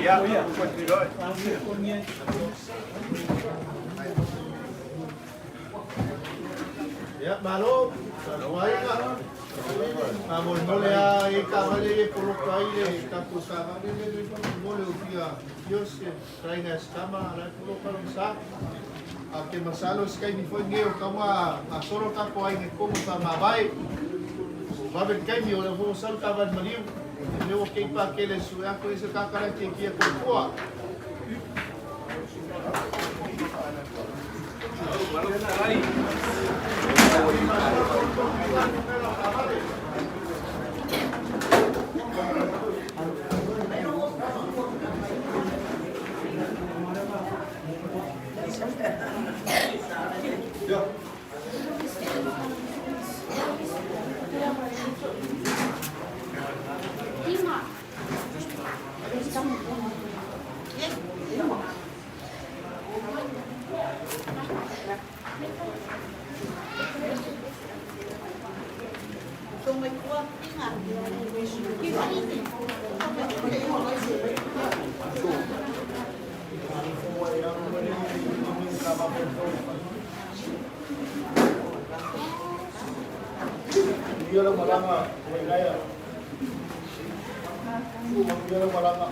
Ia, Ia, malo, tapuaiga. Faamolemole lava i taavale ia e poloka ai le tatou taavale lea le faamolemole ua fia afio se fetalaiga ia Sitama o la e poloka lona sa. Ae ou te masalo o se taimi foi lenei o tatau ona gasolo tatou aiga e komo e faamavae. Ua vave le taimi o lea foi ua sau le taavale maliu. O lea ua keipa tele e sue atu ai se tagata la e fiafia koe. Manuia lau malaga Uainaia. Manuia lau malaga.